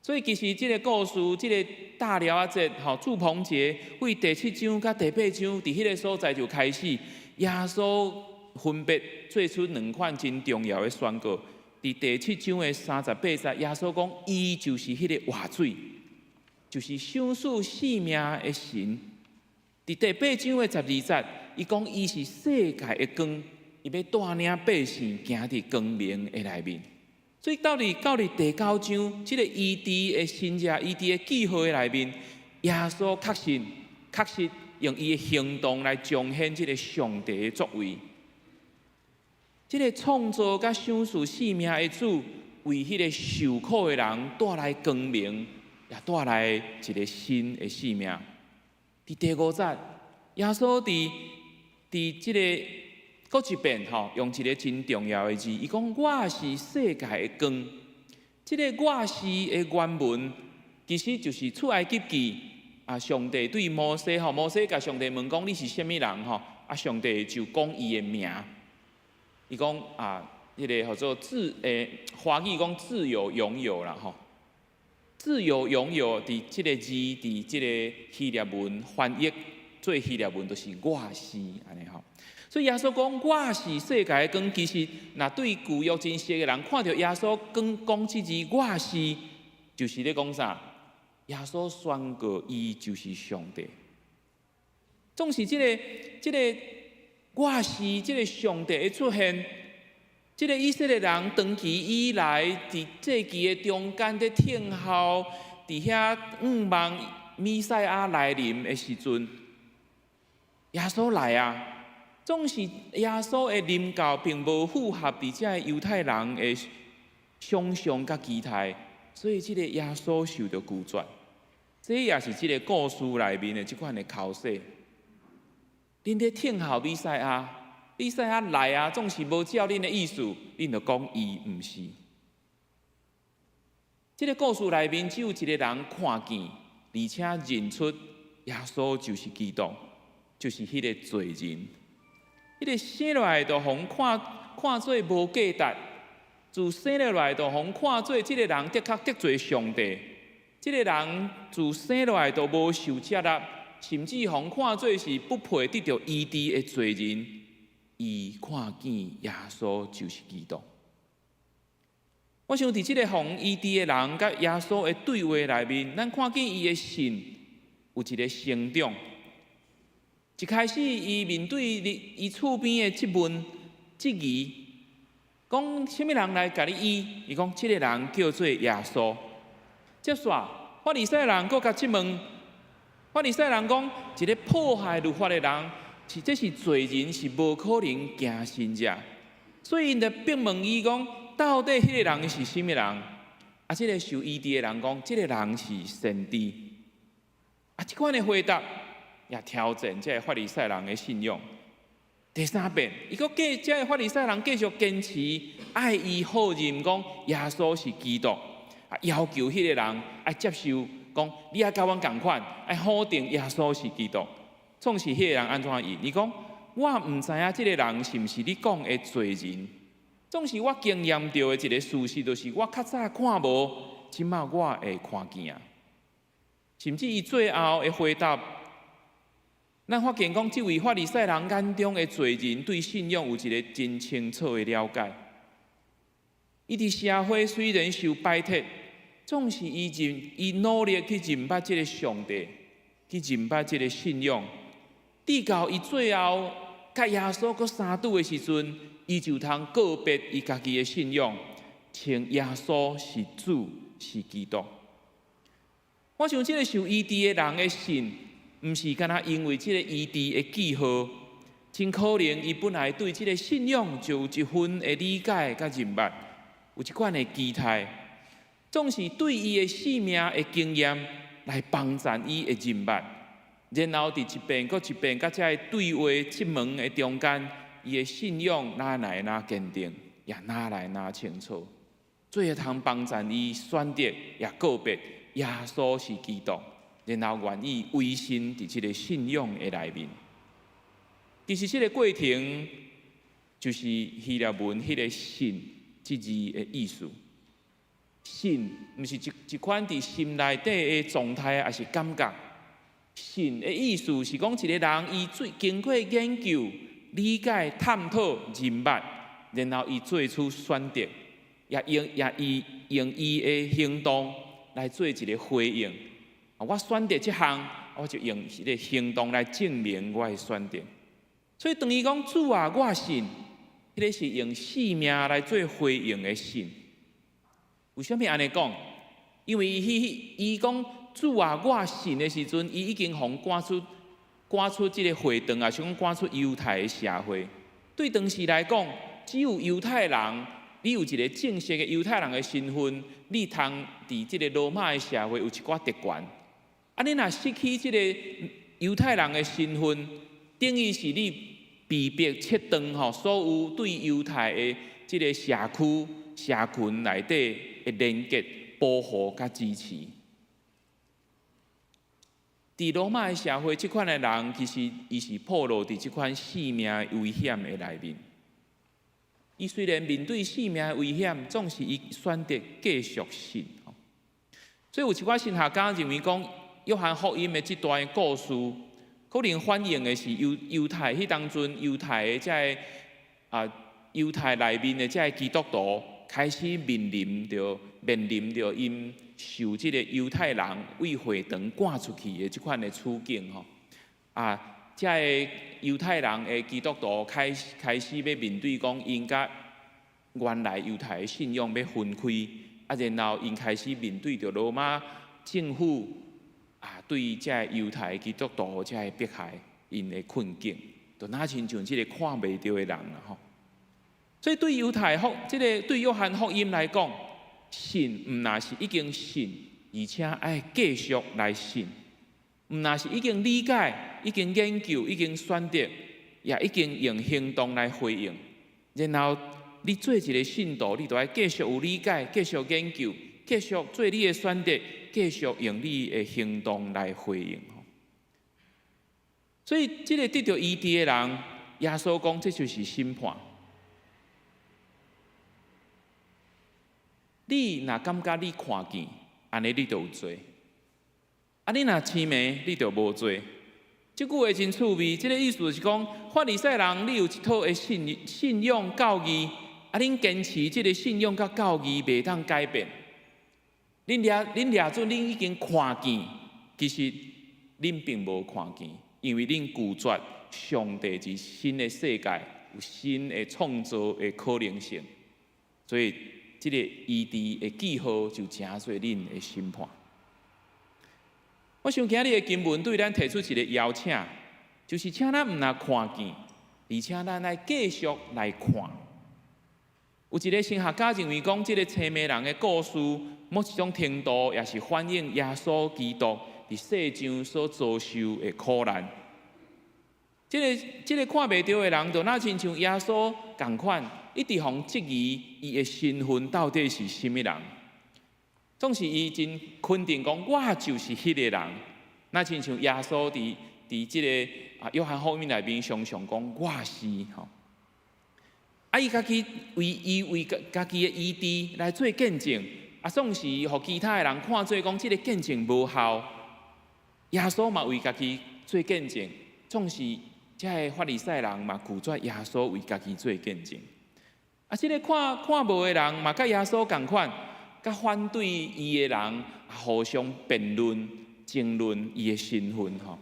所以其實這個故事，這個大寮仔節吼，住棚節，對第七章佮第八章，佇彼個所在就開始，耶穌分別做出兩款真重要的宣告。佇第七章的38節，耶穌講，伊就是彼個活水，就是賞賜生命的神。佇第八章的12節，伊講伊是世界的光，伊欲帶領百姓行佇光明的內面。所以到佇第九章，這個醫治的神跡、醫治的記號的內面，耶穌確實用伊的行動來彰顯這個上帝的作為。這個創造佮賞賜生命的主，為彼個受苦的人帶來光明，也帶來一個新的生命。佇第五節，耶穌佇這個閣一遍吼，用一個真重要的字，伊講我是世界的光。這個我是的原文，其實就是出埃及記啊，上帝對摩西吼，摩西共上帝問講你是啥物人吼，啊，上帝就講伊的名。伊講啊，彼個號做華語講自有永有啦吼，自有永有佇這個字佇這個希臘文翻譯做希臘文就是我是按呢吼。所以耶穌講我是世界的光，其實若對舊約真熟的人看著耶穌講講這字我是，就是咧講啥？耶穌宣告伊就是上帝。總是這個我是這個上帝的出現，這個以色列人長期以來佇祭期的中間咧等候，佇遐向望彌賽亞來臨的時陣，耶穌來啊！總是耶穌的臨到並無符合佇這个猶太人的想象佮期待，所以這個耶穌受著拒絕。這也是這個故事內面的這款的剾洗。恁咧等候彌賽亞，彌賽亞來啊，總是無照恁的意思，恁就講伊毋是。這個故事內面只有一個人看見，而且認出耶穌就是基督，就是彼個罪人。彼個生落來就予人看做無價值，自生落來就予人看做這個人的確得罪上帝，這個人自生落來就無受接納，甚至予人看做是不配得著醫治的罪人。伊看見耶穌就是基督。我想佇這個予人醫治的人佮耶穌的對話內面，咱看見伊的信有一個成長。一開始，伊面對伊厝邊的質問、質疑，講啥物人來共你醫？伊講這個人叫做耶穌。接煞法利賽人閣共質問，法利賽人講，一个破壞律法的人，是這是罪人，是無可能行神跡。所以𪜶就逼問伊講，到底彼个人是啥物人？啊，這个受醫治的人講，這个人是先知。啊，這款的回答也挑戰這个法利賽人的信仰。第三遍，伊閣繼這个法利賽人繼續堅持愛伊否認講耶穌是基督，啊，要求彼个人愛接受，講你愛佮阮仝款，愛否定耶穌是基督。總是彼个人按怎應？伊講，我毋知影這个人是毋是你講的罪人。總是我經驗著的一个事實，就是我較早看無，這馬我會看見啊。甚至伊最後的回答，咱發現講，這位法利賽人眼中的罪人，對信仰有一个真清楚的了解。伊佇社會雖然受排斥，總是伊認伊努力去認捌這个上帝，去認捌這个信仰。直到伊最後佮耶穌閣相拄的時陣，伊就通告別伊家己的信仰，稱耶穌是主，是基督。我想這个受醫治的人的信，毋是干焦因為這个醫治的記號，真可能伊本來對這个信仰就有一份的理解佮認捌，有這款的期待，總是對伊的生命的經驗來幫助伊的認捌，然後佇一遍閣一遍佮這个對話質問的中間，伊的信仰愈來愈堅定，也愈來愈清楚，最後通幫助伊選擇也告別耶穌是基督，然後願意委身佇這个信仰的內面。其實這个過程就是希臘文彼个信這字的意思。信毋是一一款佇心內底的狀態，抑是感覺。信的意思是講一个人伊做經過研究、理解、探討、認捌，然後伊做出選擇，也用也伊用伊的行動來做一个回應。我選擇這項，我就用彼个行動來證明我的選擇。所以當伊講主啊，我信，彼个是用生命來做回應的信。為啥物按呢講？因為伊伊講主啊，我信的時陣，伊已經予趕出趕出這个會堂，抑是講趕出猶太的社會。對當時來講，只有猶太人，你有一个正式的猶太人的身份，你通佇這个羅馬的社會有一寡特權。啊，你若失去這个猶太人的身份，等於是你被迫切斷吼所有對猶太的這个社區、社群內底的連結、保護佮支持。佇羅馬的社會，這款的人其實伊是暴露佇這款性命危險的內面。伊雖然面對性命的危險，總是伊選擇繼續信。所以有一寡神學家認為講，約翰福音的這段故事，可能反映的是猶猶太彼當陣猶太的這个啊猶太內面的這个基督徒開始面臨著𪜶受這个猶太人對會堂趕出去的這款的處境吼。啊，這个猶太人的基督徒開始欲面對講，𪜶佮原來猶太的信仰欲分開，啊，然後𪜶開始面對著羅馬政府啊，對這个猶太基督徒這个迫害，𪜶的困境，就若親像這个看袂著的人啦吼。所以對猶太福，這个對約翰福音來講，信毋若是已經信，而且愛繼續來信；毋若是已經理解、已經研究、已經選擇，也已經用行動來回應。然後你做一个信徒，你就愛繼續有理解、繼續研究、繼續做你的選擇，繼續用你的行動來回應。所以，這个得著醫治的人，耶穌講，這就是審判。你若感覺你看見，按呢你就有罪；啊，你若癡盲，你就無罪。這句話真趣味，這个意思是講，法利賽人，你有一套的信信仰教義，啊，恁堅持這个信仰佮教義袂當改變。恁掠恁掠準，恁已經看見，其實恁並無看見，因為恁拒絕上帝佇新的世界有新的創造的可能性，所以。這个醫治的記號就成做恁的審判。我想今日的經文對咱提出一個邀請，就是請咱毋若看見，而且咱愛繼續來看。有一個神學家認為講，這個青盲人的故事，某一種程度也是反映耶穌基督佇世上所遭受的苦難。這個看袂著的人，就若親像耶穌仝款，一直予人質疑伊的身份到底是啥物人。總是伊真肯定講，我就是彼個人。若親像耶穌佇這个約翰福音內面常常講，我是吼。啊，伊家己為伊為家己的醫治來做見證，啊，總是予其他的人看做講這个見證無效。耶穌嘛為家己做見證，總是這个法利賽人嘛拒絕耶穌為家己做見證。啊，這个看無的人嘛，佮耶穌仝款，佮反對伊的人互相辯論、爭論伊的身份吼。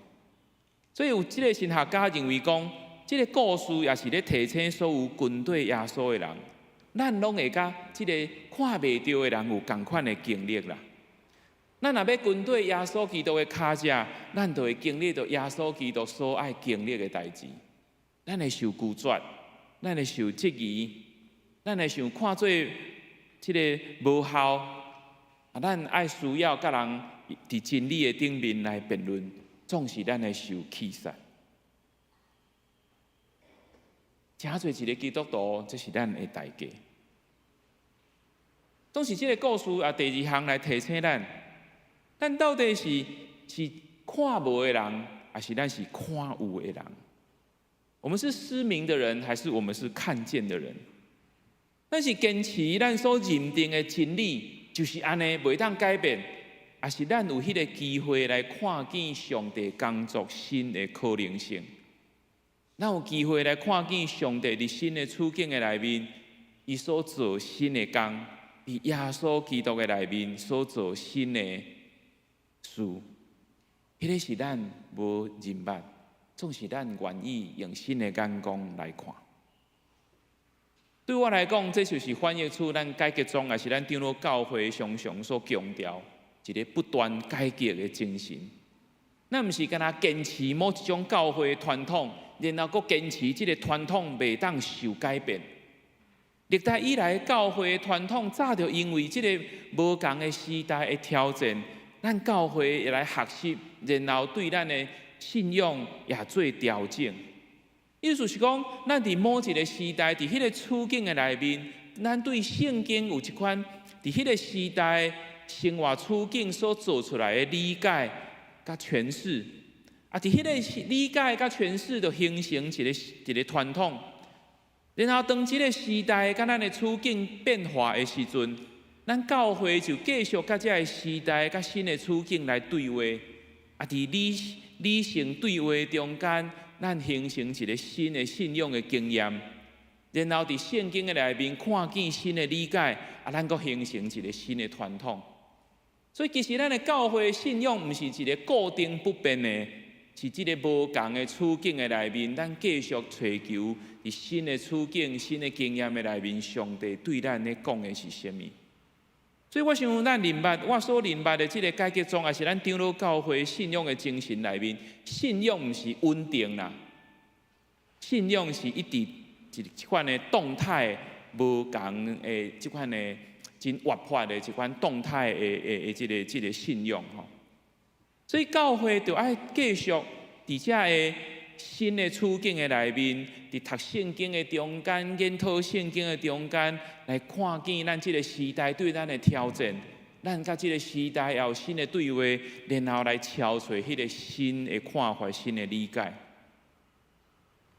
所以有這个神學家認為講，這个故事也是咧提醒所有跟隨耶穌的人，咱攏會佮這个看袂著的人有仝款的經歷啦。咱若欲跟隨耶穌基督的跤跡，咱就會經歷著耶穌基督所愛經歷的代誌。咱會受拒絕，咱會受質疑，咱會受看做這个無效。啊，咱愛需要佮人佇真理的頂面來辯論，總是咱會受棄殺。成做一个基督徒，這是咱的代價。總是這个故事也第二項來提醒咱，咱到底是看無的人，還是咱是看有的人？我們是失明的人，還是我們是看見的人？咱是堅持咱所認定的真理，就是按呢，袂當改變，還是咱有彼个機會來看見上帝工作新的可能性？咱有機會來看見上帝佇新的處境的內面，伊所做新的工，佇耶穌基督的內面所做新的事，彼个是咱無認捌，總是咱願意用新的眼光來看。對我來講，這就是反映出咱改革宗，也是咱長老教會常常所強調一个不斷改革的精神。咱毋是干焦堅持某一種教會傳統，然後閣堅持這个傳統袂當受改變。歷代以來教會傳統早就因為這个無仝的時代的挑戰，咱教會會來學習，然後對咱的信仰也做調整。意思是講，咱佇某一个時代，佇彼个處境的內面，咱對聖經有一款佇彼个時代生活處境所做出來的理解佮詮釋。啊，佇彼个理解佮詮釋，就形成一个一个傳統。然後當這个時代佮咱的處境變化的時陣，咱教會就繼續佮這个時代佮新的處境來對話。啊，佇理性對話中間，咱形成一个新的信仰的經驗。然後佇聖經的內面看見新的理解，啊，咱閣形成一个新的傳統。所以其實咱的教會信仰毋是一个固定不變的，是這个無仝的處境的內面，咱繼續揣求佇新的處境、新的經驗的內面，上帝對咱咧講的是啥物？所以我想，咱認捌我所認捌的這个改革宗，也是咱長老教會信仰的精神內面，信仰毋是穩定啦，信仰是一直一款的動態無仝的這款的真活潑的這款動態的這个信仰吼。所以教會就愛繼續佇這个新的處境的內面，佇讀聖經的中間、研討聖經的中間，來看見咱這个時代對咱的挑戰，咱佮這个時代也有新的對話，然後來敲揣彼个新的看法、新的理解，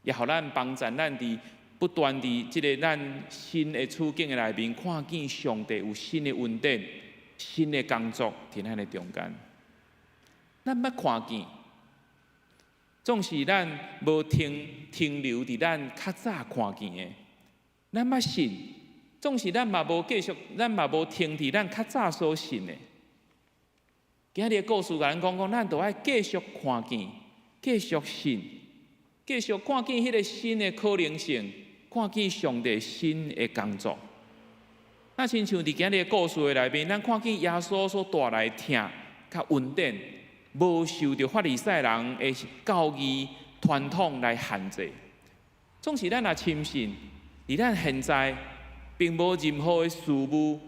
也予咱幫助咱佇不斷佇這个咱新的處境的內面，看見上帝有新的恩典、新的工作佇咱的中間。咱捌看見，總是咱無停留佇咱較早看見的；咱捌信，總是咱嘛無繼續，咱嘛無停佇咱較早所信的。今日的故事共咱講講，咱著愛繼續看見，繼續信，繼續看見彼个新的可能性，看見上帝新的工作。若親像佇今日的故事的內面，咱看見耶穌所帶來疼佮恩典，無受著法利賽人的教義傳統來限制。總是咱若深信，佇咱現在並無任何的事物，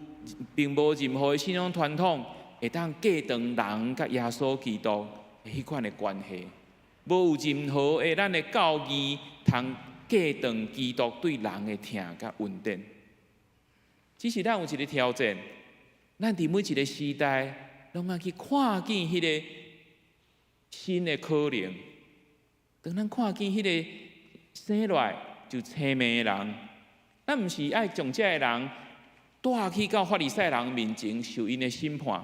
並無任何的信仰傳統會當隔斷人佮耶穌基督的彼款的關係，無有任何的咱的教義通隔斷基督對人的疼佮恩典。只是咱有一個挑戰，咱佇每一個時代，攏愛去看見彼個新的可能。當咱看見彼個生落來就青盲的人，咱毋是愛將這个人帶去到法利賽人面前受𪜶的審判，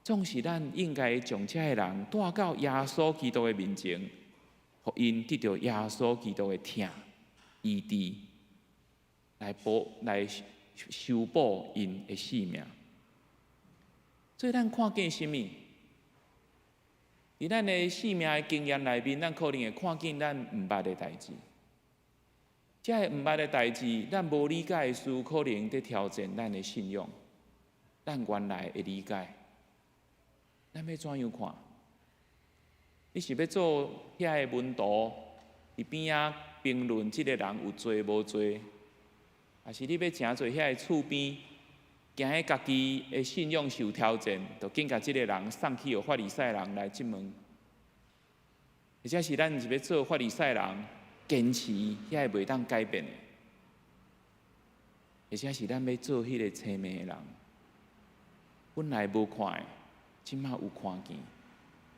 總是咱應該將這个人帶到耶穌基督的面前，予𪜶得著耶穌基督的疼醫治，來補來修補𪜶的性命。所以咱看見啥物？佇咱的生命的經驗內面，咱可能會看見咱毋捌的代誌。這个毋捌的代誌，咱無理解的事，可能佇挑戰咱的信仰。咱原來的理解，咱欲怎樣看？你是欲做遐个門徒，佇邊仔評論這个人有罪無罪，抑是你欲成做遐个厝邊，驚彼家己的信仰受挑戰，就緊共這个人送去予法利賽人來質問？或者是咱是欲做法利賽人，堅持遐个袂當改變的？或者是咱欲做彼个青盲的人，本來無看的，這馬有看見，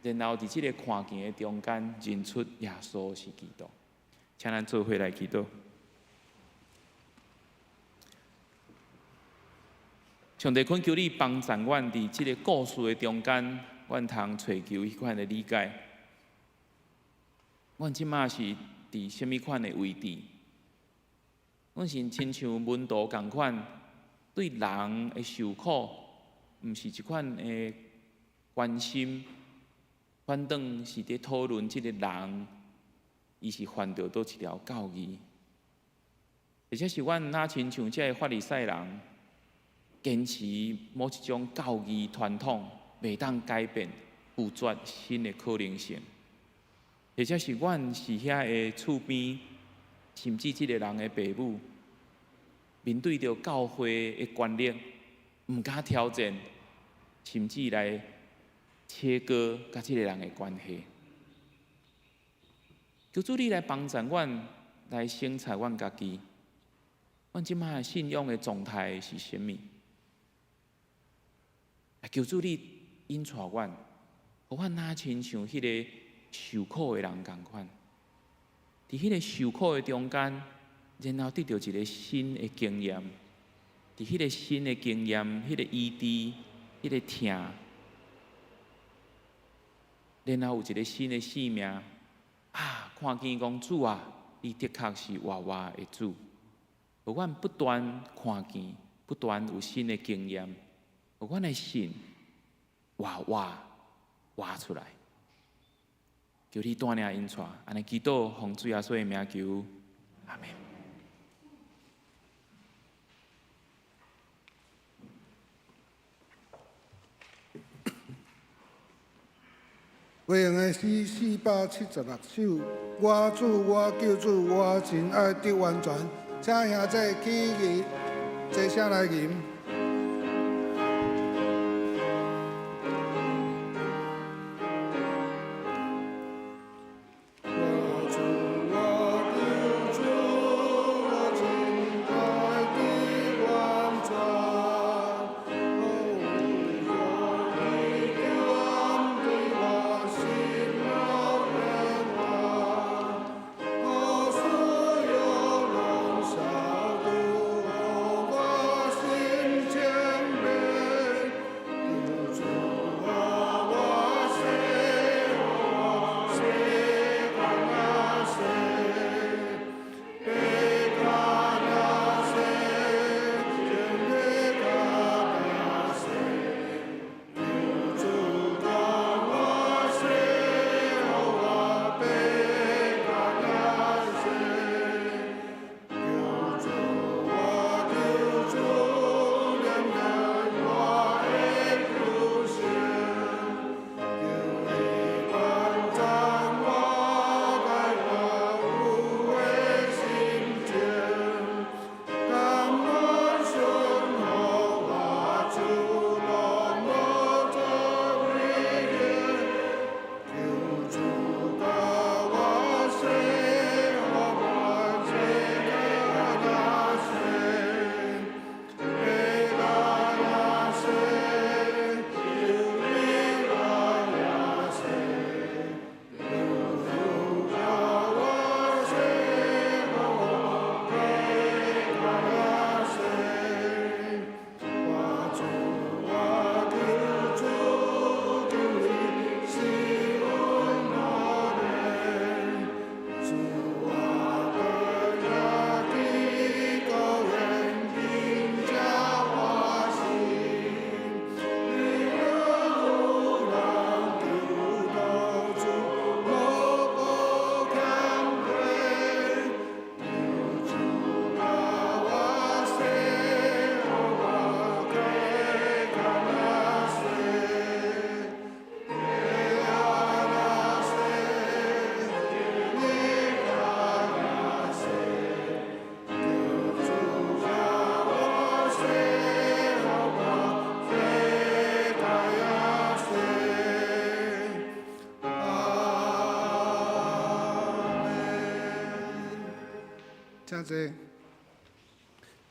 然後佇這个看見的中間認出耶穌是基督。請咱做伙來祈禱。上帝懇求你幫助阮佇這个故事的中間，阮通揣求彼款的理解。阮這馬是佇啥物款的位置？阮是親像門徒仝款，對人的受苦，毋是一款的關心，反轉是佇討論這个人，伊是犯著佗一條教義，或者是阮若親像這个法利賽人，堅持某一種教義傳統，袂當改變，拒絕新的可能性，或者是阮是遐个厝邊，甚至這个人的爸母，面對著教會的權力，毋敢挑戰，甚至來切割佮這个人的關係。求主你來幫助阮，來省察阮家己，阮這馬信仰的狀態是啥物？求主你引帶阮，予阮若親像彼个受苦的人仝款，佇彼个受苦的中間，然後得著一个新的經驗，佇彼个新的經驗、彼个醫治、彼个疼，然後有一个新的生命啊！看見講主啊，你的確是活活的主，予阮不斷看見，不斷有新的經驗，予阮的信活活活出來。求你帶領引帶，按呢祈禱，奉主耶穌的名求，阿們。會用的詩476首，我主我救主，我真愛得完全，請兄弟起立，坐下來吟。我主我救主，我真愛得完全，哦，為着對我心老變化，哦，所有攏消除，我心請坐。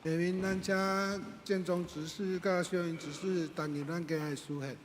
下面咱請建中執事佮秀雲執事擔任咱今日的司儀。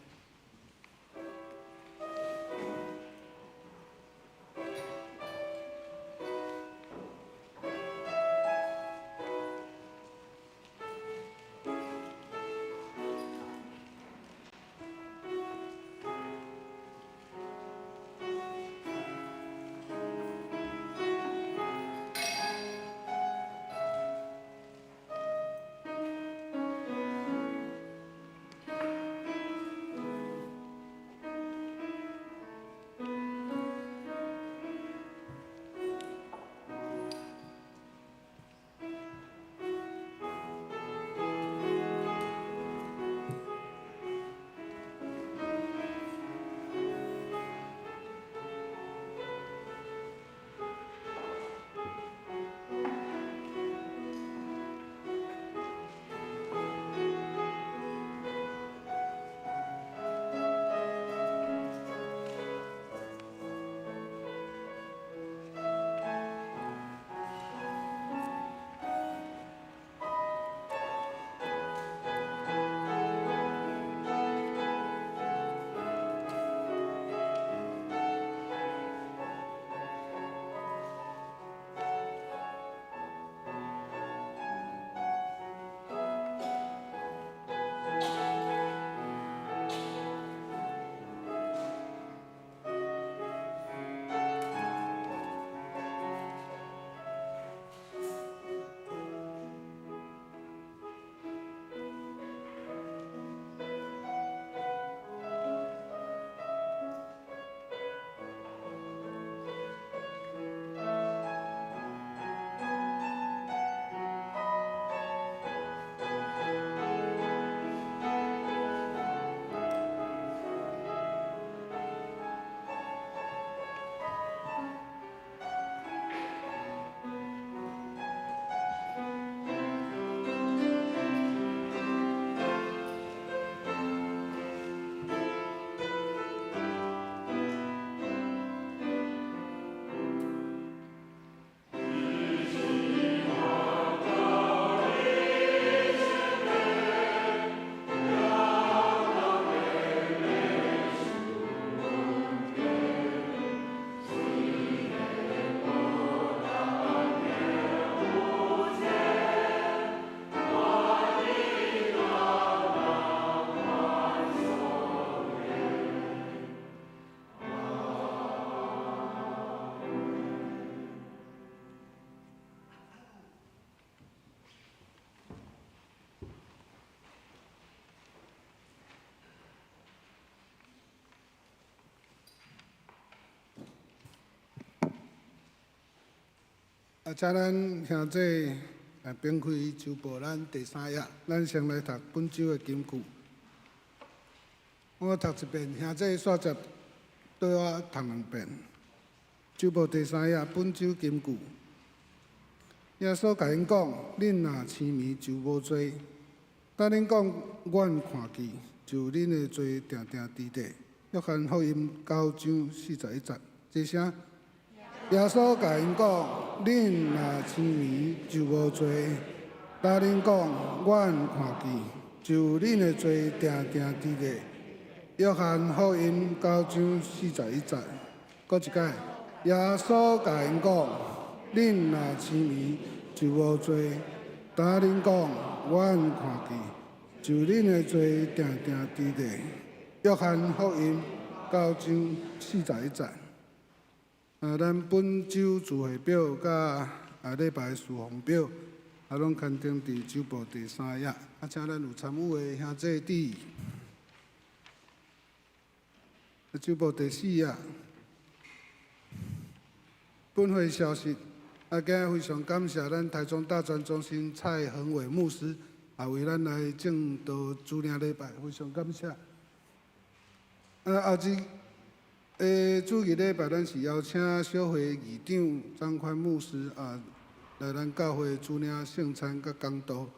啊，請咱兄弟啊，翻開週報咱第三頁，咱先來讀本週的金句。我讀一遍，兄弟煞接對我讀兩遍。週報第三頁，本週金句。耶穌共𪜶講：恁若痴迷就無罪，但恁講阮看見，就恁的罪定定佇咧。約翰福音九章四十一節，齊聲。耶穌共𪜶講：恁若痴迷就無罪，但恁講阮看見，就恁的罪定定佇咧。約翰福音九章四十一節，閣一擺。耶穌共𪜶講：恁若痴迷就無罪，但恁講阮看見，就恁的罪定定佇咧。約翰福音九章四十一節。啊，咱本週聚會表佮啊禮拜事奉表，啊，攏刊登佇週報第三頁。啊，請咱有參與的兄弟佇週報第四頁。本會消息，啊，今日非常感謝咱台中大專中心蔡恆偉牧師，啊，為咱來證道主領禮拜，非常感謝。啊，後一主日禮拜，咱是邀請小會議長張寬牧師啊，來咱教會主領聖餐佮講道。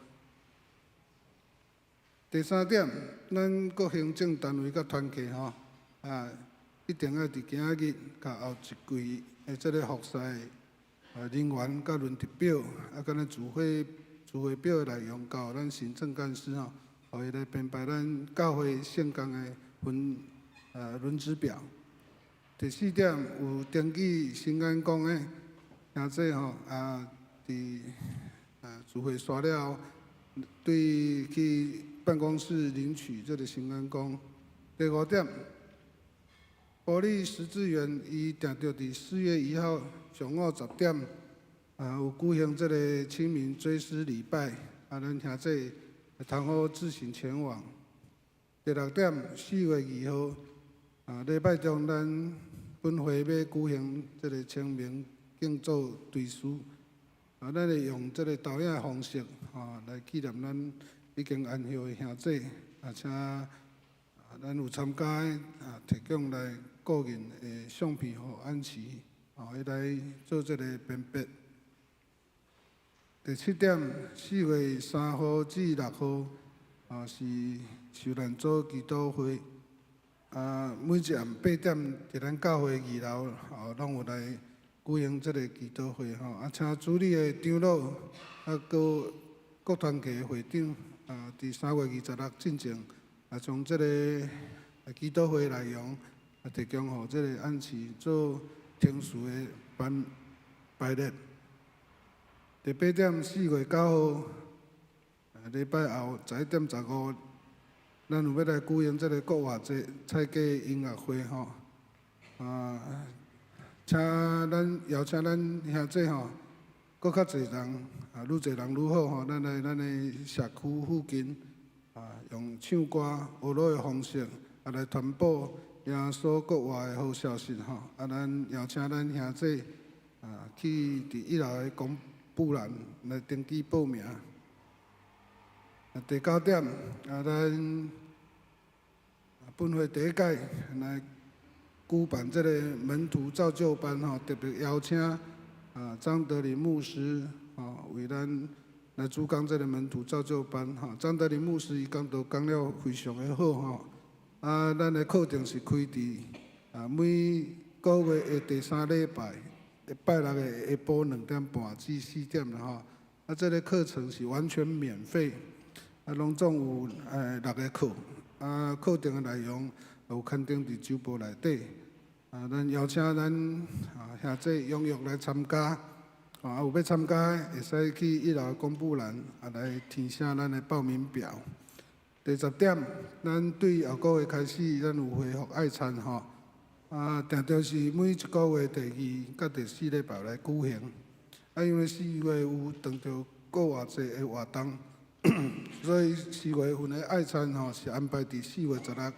第三點，咱各行政單位佮團契吼，啊，一定愛佇今仔日佮後一季的這个服侍人員佮輪值表，啊，佮咱聚會表的內容交予咱行政幹事吼，予伊來編排咱教會聖工的分輪值表。第四點，有登記新眼光的兄弟吼，佇聚會煞了後，對去辦公室領取這个新眼光。第五點，保利十字園伊定著佇4月1號上午10點，有舉行這个清明追思禮拜，咱兄弟通好自行前往。第六點，4月2號，禮拜中咱本會欲舉行這个清明敬祖追思，咱會用這个投影的方式，來紀念咱已經安歇的兄弟，請咱有參加的提供來個人的相片予安琪，伊來做這个辨別。第七點，4月3號至6號，是受難組祈禱會。每一暗8點，佇咱教會二樓，攏有來舉行這个祈禱會吼。請主禮的長老，閣各團契的會長，佇3月26進前，將這个祈禱會內容，提供予這个安琪做程序的班排列。第八點，4月9號，禮拜後11點15，咱有欲來舉行這个國華節菜雞音樂會吼。請咱邀請咱兄弟吼，閣較濟人，愈濟人愈好吼。咱來咱的社區附近，用唱歌、學樂的方式，來傳播耶穌復活的好消息吼。咱邀請咱兄弟，去佇一樓的公布欄來登記報名。第九點，咱本會第一屆來舉辦這个門徒造就班吼，特別邀請張德林牧師吼為咱來主講這个門徒造就班吼。張德林牧師伊講道講了非常的好吼。咱的課程是開佇每個月的第三禮拜，拜六的下晡2點半至4點啦吼。這个課程是完全免費，攏總有六个課，課程的內容有刊登佇週報內底。咱邀請咱兄弟踴躍來參加，有欲參加的會使去一樓公布欄來填寫咱的報名表。第十點，咱對後個月開始，咱有恢復愛餐吼，定著是每一個月第二佮第四禮拜來舉行。因為四月有撞著復活節的活動，所以四月份的愛餐吼是安排佇4月16，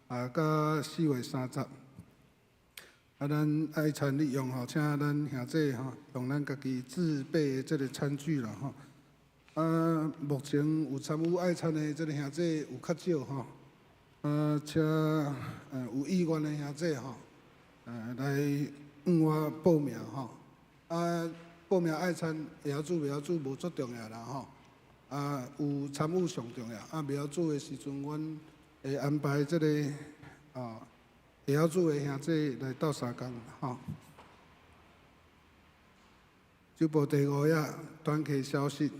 佮4月30。咱愛餐利用吼，請咱兄弟吼用咱家己自備的這个餐具啦吼。目前有參與愛餐的這个兄弟有較少吼。請有意願的兄弟吼，來向我報名吼。報名愛餐會曉煮袂曉煮無足重要啦吼。有參與上重要。袂曉煮的時陣，阮會安排這个會曉煮的兄弟來鬥相共吼。週報第五頁，團契消息。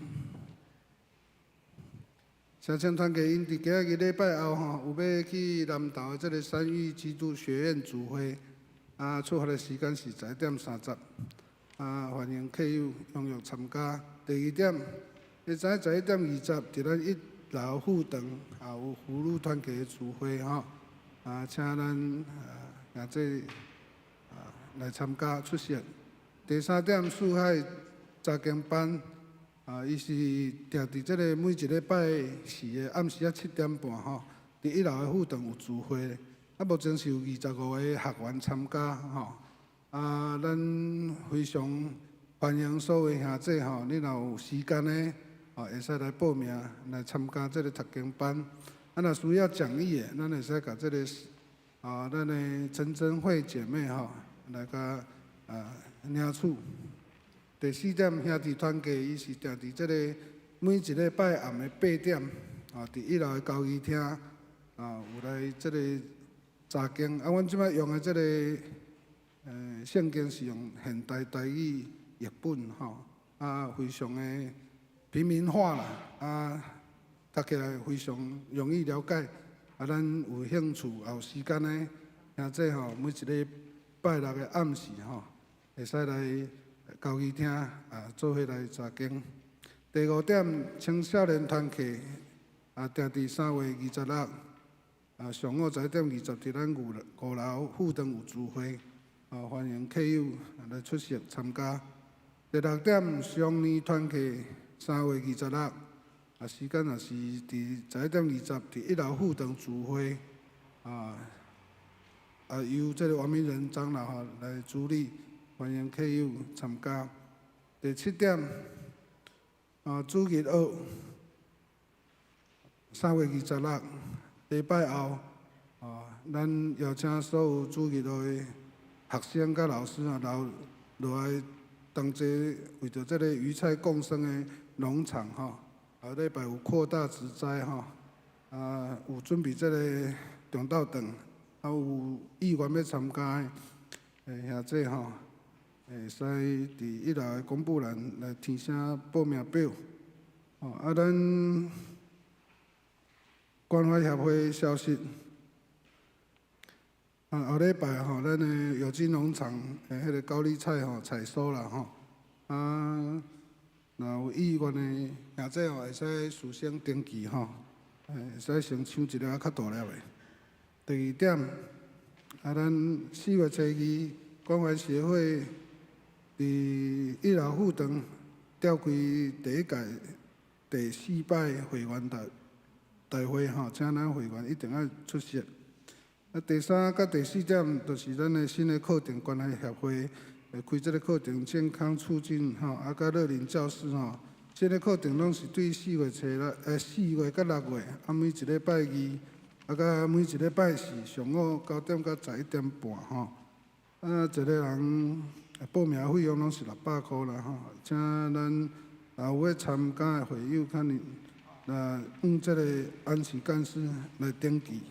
城青團契𪜶佇今仔日禮拜後吼，有欲去南投的這个三育基督學院聚會，出發的時間是11點30，歡迎客友踴躍參加。第二點，明早11點20，佇咱一樓副堂有婦女團契的聚會吼，請咱兄弟來參加出席。第三點，四海查經班。伊是定佇這个每一禮拜四的暗時仔7點半吼，佇一樓的副堂有聚會。目前是有25個學員參加吼。咱非常歡迎所有兄弟吼，你若有時間的，會使來報名來參加這个讀經班。若需要講義的，咱會使共這个咱的陳貞慧姐妹吼來共領取。第四點，兄弟團契，伊是定佇這个每一禮拜暗的8點，佇一樓的交誼廳，有來這个查經。阮這擺用的這个聖經是用現代台語。譯本吼，啊，非常的平民化啦，啊，讀起來非常容易了解。啊，咱有興趣也有時間的兄姊吼，每一禮拜六的暗時吼，會使來交誼廳啊，做伙來查經。第五點，青少年團契啊，定佇3月26，啊，上午11點20，佇咱五樓副堂有聚會，啊，歡迎客友來出席參加。第六點，雙年團契3月26，啊，時間也是佇11點20，佇一樓副堂聚會，啊，啊，由這個王明仁長老吼來主理，歡迎客友參加。第七點，啊，主日學3月26，禮拜後，啊，咱邀請所有主日學的學生佮老師啊，留落來同齊為著這個魚菜共生的農場吼，後禮拜有擴大植栽吼，啊，有準備這個中晝頓，啊，有意願欲參加的，兄姊吼，會使佇一樓的公布欄來填寫報名表。哦，啊，咱關懷協會消息，啊，後禮拜吼，咱的有機農場的彼個高麗菜吼採收啦吼，啊，若有意願的兄姊吼，會使事先登記吼，會使先搶一粒較大粒的。第二點，啊，咱4月初2關懷協會佇一樓副堂召開第一屆第四擺會員大會吼，請咱會員一定愛出席。啊，第三佮第四點，就是咱的新的課程關懷協會會開這个課程健康促進吼，啊，佮樂齡教室吼，這个課程攏是對4月初六，4月佮6月，啊，每一禮拜二，啊，佮每一禮拜四上午9點到11點半吼。啊，一個人報名費用攏是600箍啦吼，請咱若有欲參加的會友，可能來向這個安琪幹事來登記，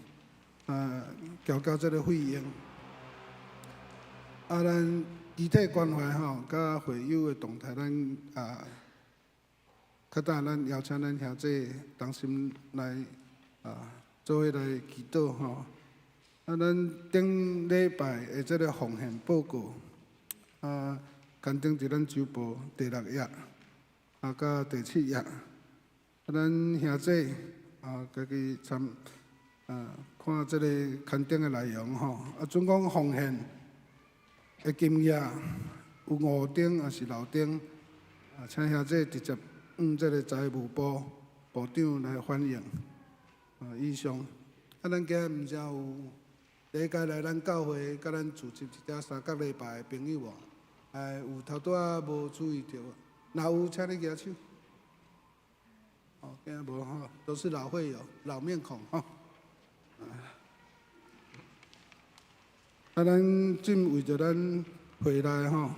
啊，繳交這個費用。啊，咱肢體關懷吼，佮會友的動態，咱啊，較早咱邀請咱兄姊同心來啊，做伙來祈禱吼。啊，咱頂禮拜的這個奉獻報告，啊，刊登佇咱週報第六頁，啊，佮第七頁。啊，咱兄姊啊，家己參啊，看這個刊登的內容吼。啊，總共奉獻的金額有五張抑是六張，啊，請兄姊直接向這個財務部部長來反映。啊，以上。啊，咱今日毋知有第一屆來咱教會，佮咱聚集一寡三角禮拜的朋友無？哎，有頭拄仔無注意著，若有，請你舉手。哦，今仔無吼，都是老會友、老面孔吼。啊，咱進為著咱會內吼，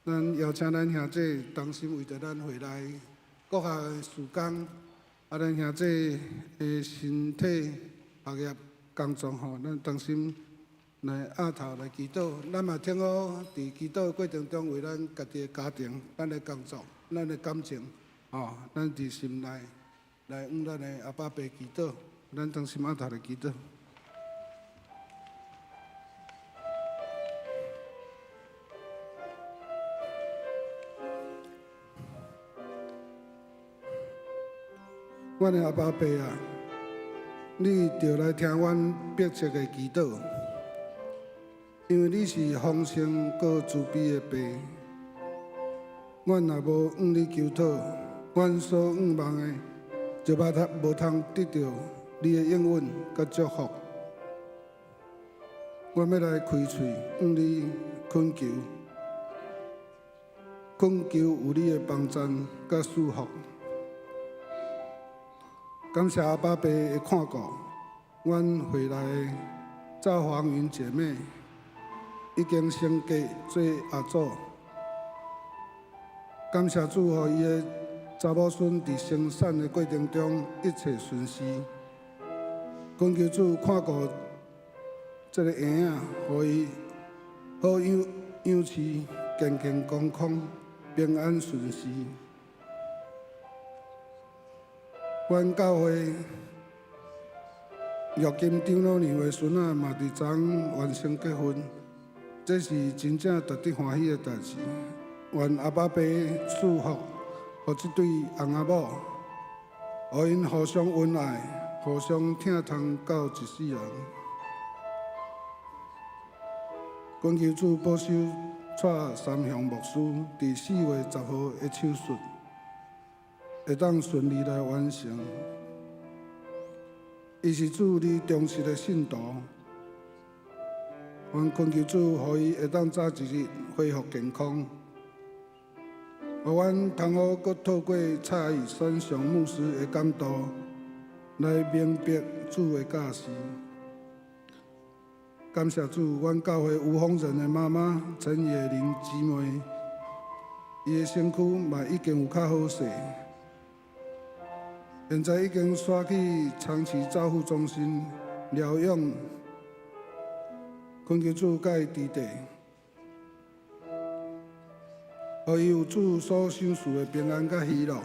咱邀請咱兄姊同心為著咱會內各項事工，啊，咱兄姊的身體、學業、工作吼，咱同心來額頭來祈禱。咱嘛聽好佇祈禱的過程中，為咱家己的家庭、咱的工作、咱的感情，吼，咱佇心內來向咱的阿爸父祈禱。咱同心額頭來祈禱。阮的阿爸父啊，你著來聽阮迫切的祈禱，因為你是豐盛閣慈悲的父。阮若無向你求討，阮所向望的就無通得著你的應允佮祝福。阮欲來開喙向你懇求，懇求有你的幫贊佮賜福。感謝阿爸父的看顧，阮會內的趙黃雲姐妹已經升格做阿祖。感謝主，予伊的查某孫佇生產的過程中一切順遂。懇求主看顧這个嬰仔，予伊好養養飼，健健康康、平安顺遂。阮教会玉金长老娘的孙仔嘛，佇昨昏完成结婚，這是真正值得歡喜的代誌。願阿爸爸賜福，予這對翁仔某，予𪜶互相恩愛，互相疼痛到一世人。懇求主保守蔡三雄牧師佇4月10號的手術，會當順利來完成。伊是主你忠實的信徒，阮懇求主，予伊會當早一日恢復健康。予阮通好閣透過蔡三雄牧師的講道，來明白主的教示。感謝主，阮教會吳宏仁的媽媽陳野玲姊妹，伊的身軀嘛已經有較好勢，現在已經徙去長期照護中心療養。懇求主佮伊佇底，予伊有主所賞賜的平安佮喜樂。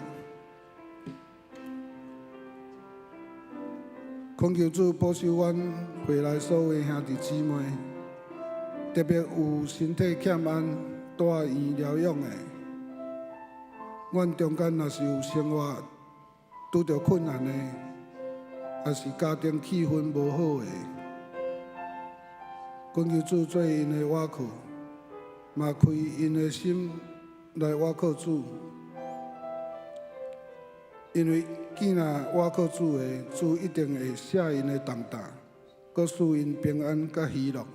懇求主保守阮會內所有兄弟姊妹，特別有身體欠安、蹛院療養的。阮中間若是有生活拄著困難的，抑是家庭氣氛無好的，懇求主做𪜶的倚靠，嘛開𪜶的心來倚靠主。因為既若倚靠主的，主一定會卸𪜶的重擔，閣賜𪜶平安佮喜樂。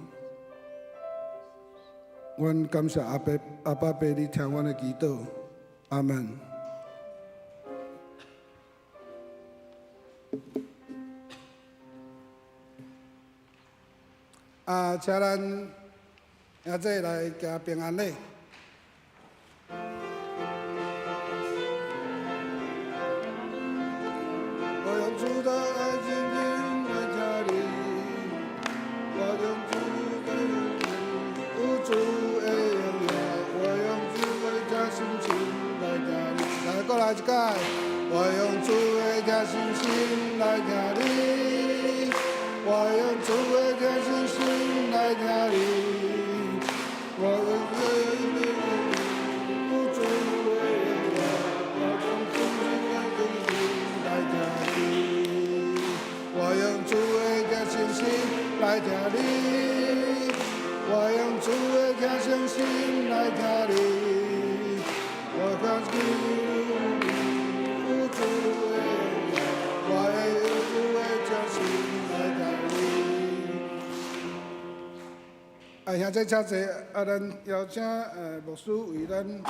阮感謝阿爸阿爸爸，你聽阮的祈禱，阿門。啊，請咱兄弟來行平安禮。我用主的愛心來聽你，我用主的有主的榮耀，我用主的聽心情來聽你。來，過來一擺。我用主的聽心情來聽你，我用主的聽心情來聽你，我用主的有主的榮耀，我用主的聽心來聽你，我用主的聽心情來聽你，我用主的聽心情來聽你，我看見有主的榮耀，我用主的聽心來聽你。啊，兄弟請坐，啊，咱邀請牧師為咱來。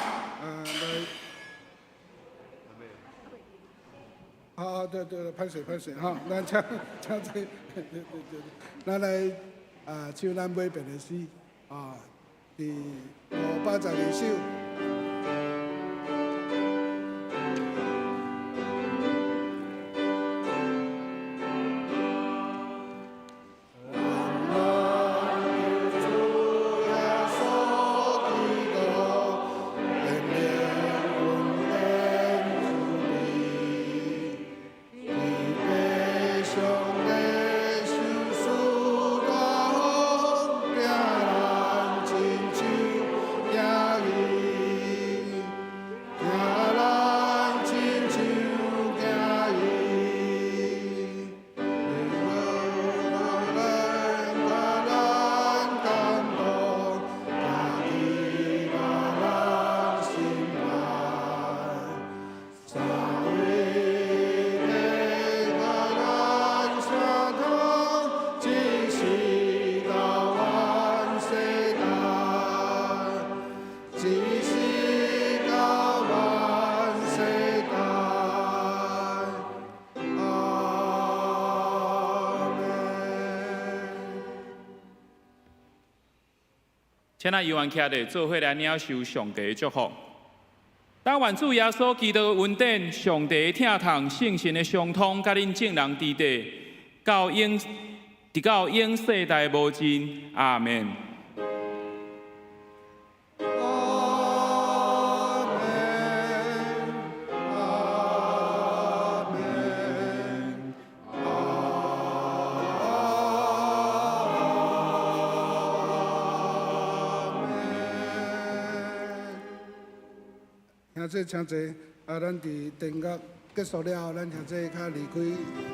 啊，對對對，歹勢歹勢吼，咱請請坐，對對對，咱來啊唱咱尾遍的詩啊，第512首。主耶穌基督，憐憫恩典慈悲，慈悲上帝賞賜大福，行咱親像行伊，行咱親像行伊。咱感動，行佇咱心內，三位一體佮咱相通，一世到萬世代，一世到萬世代。阿們。請咱猶原徛咧，做伙來領受上帝的祝福。但願主耶穌基督的恩典、上帝的疼痛、聖神的相通，佮恁眾人佇底，到永，直到永世代無盡。阿門。阿兄弟請坐。啊，咱佇殿樂結束了後，咱兄弟較離開。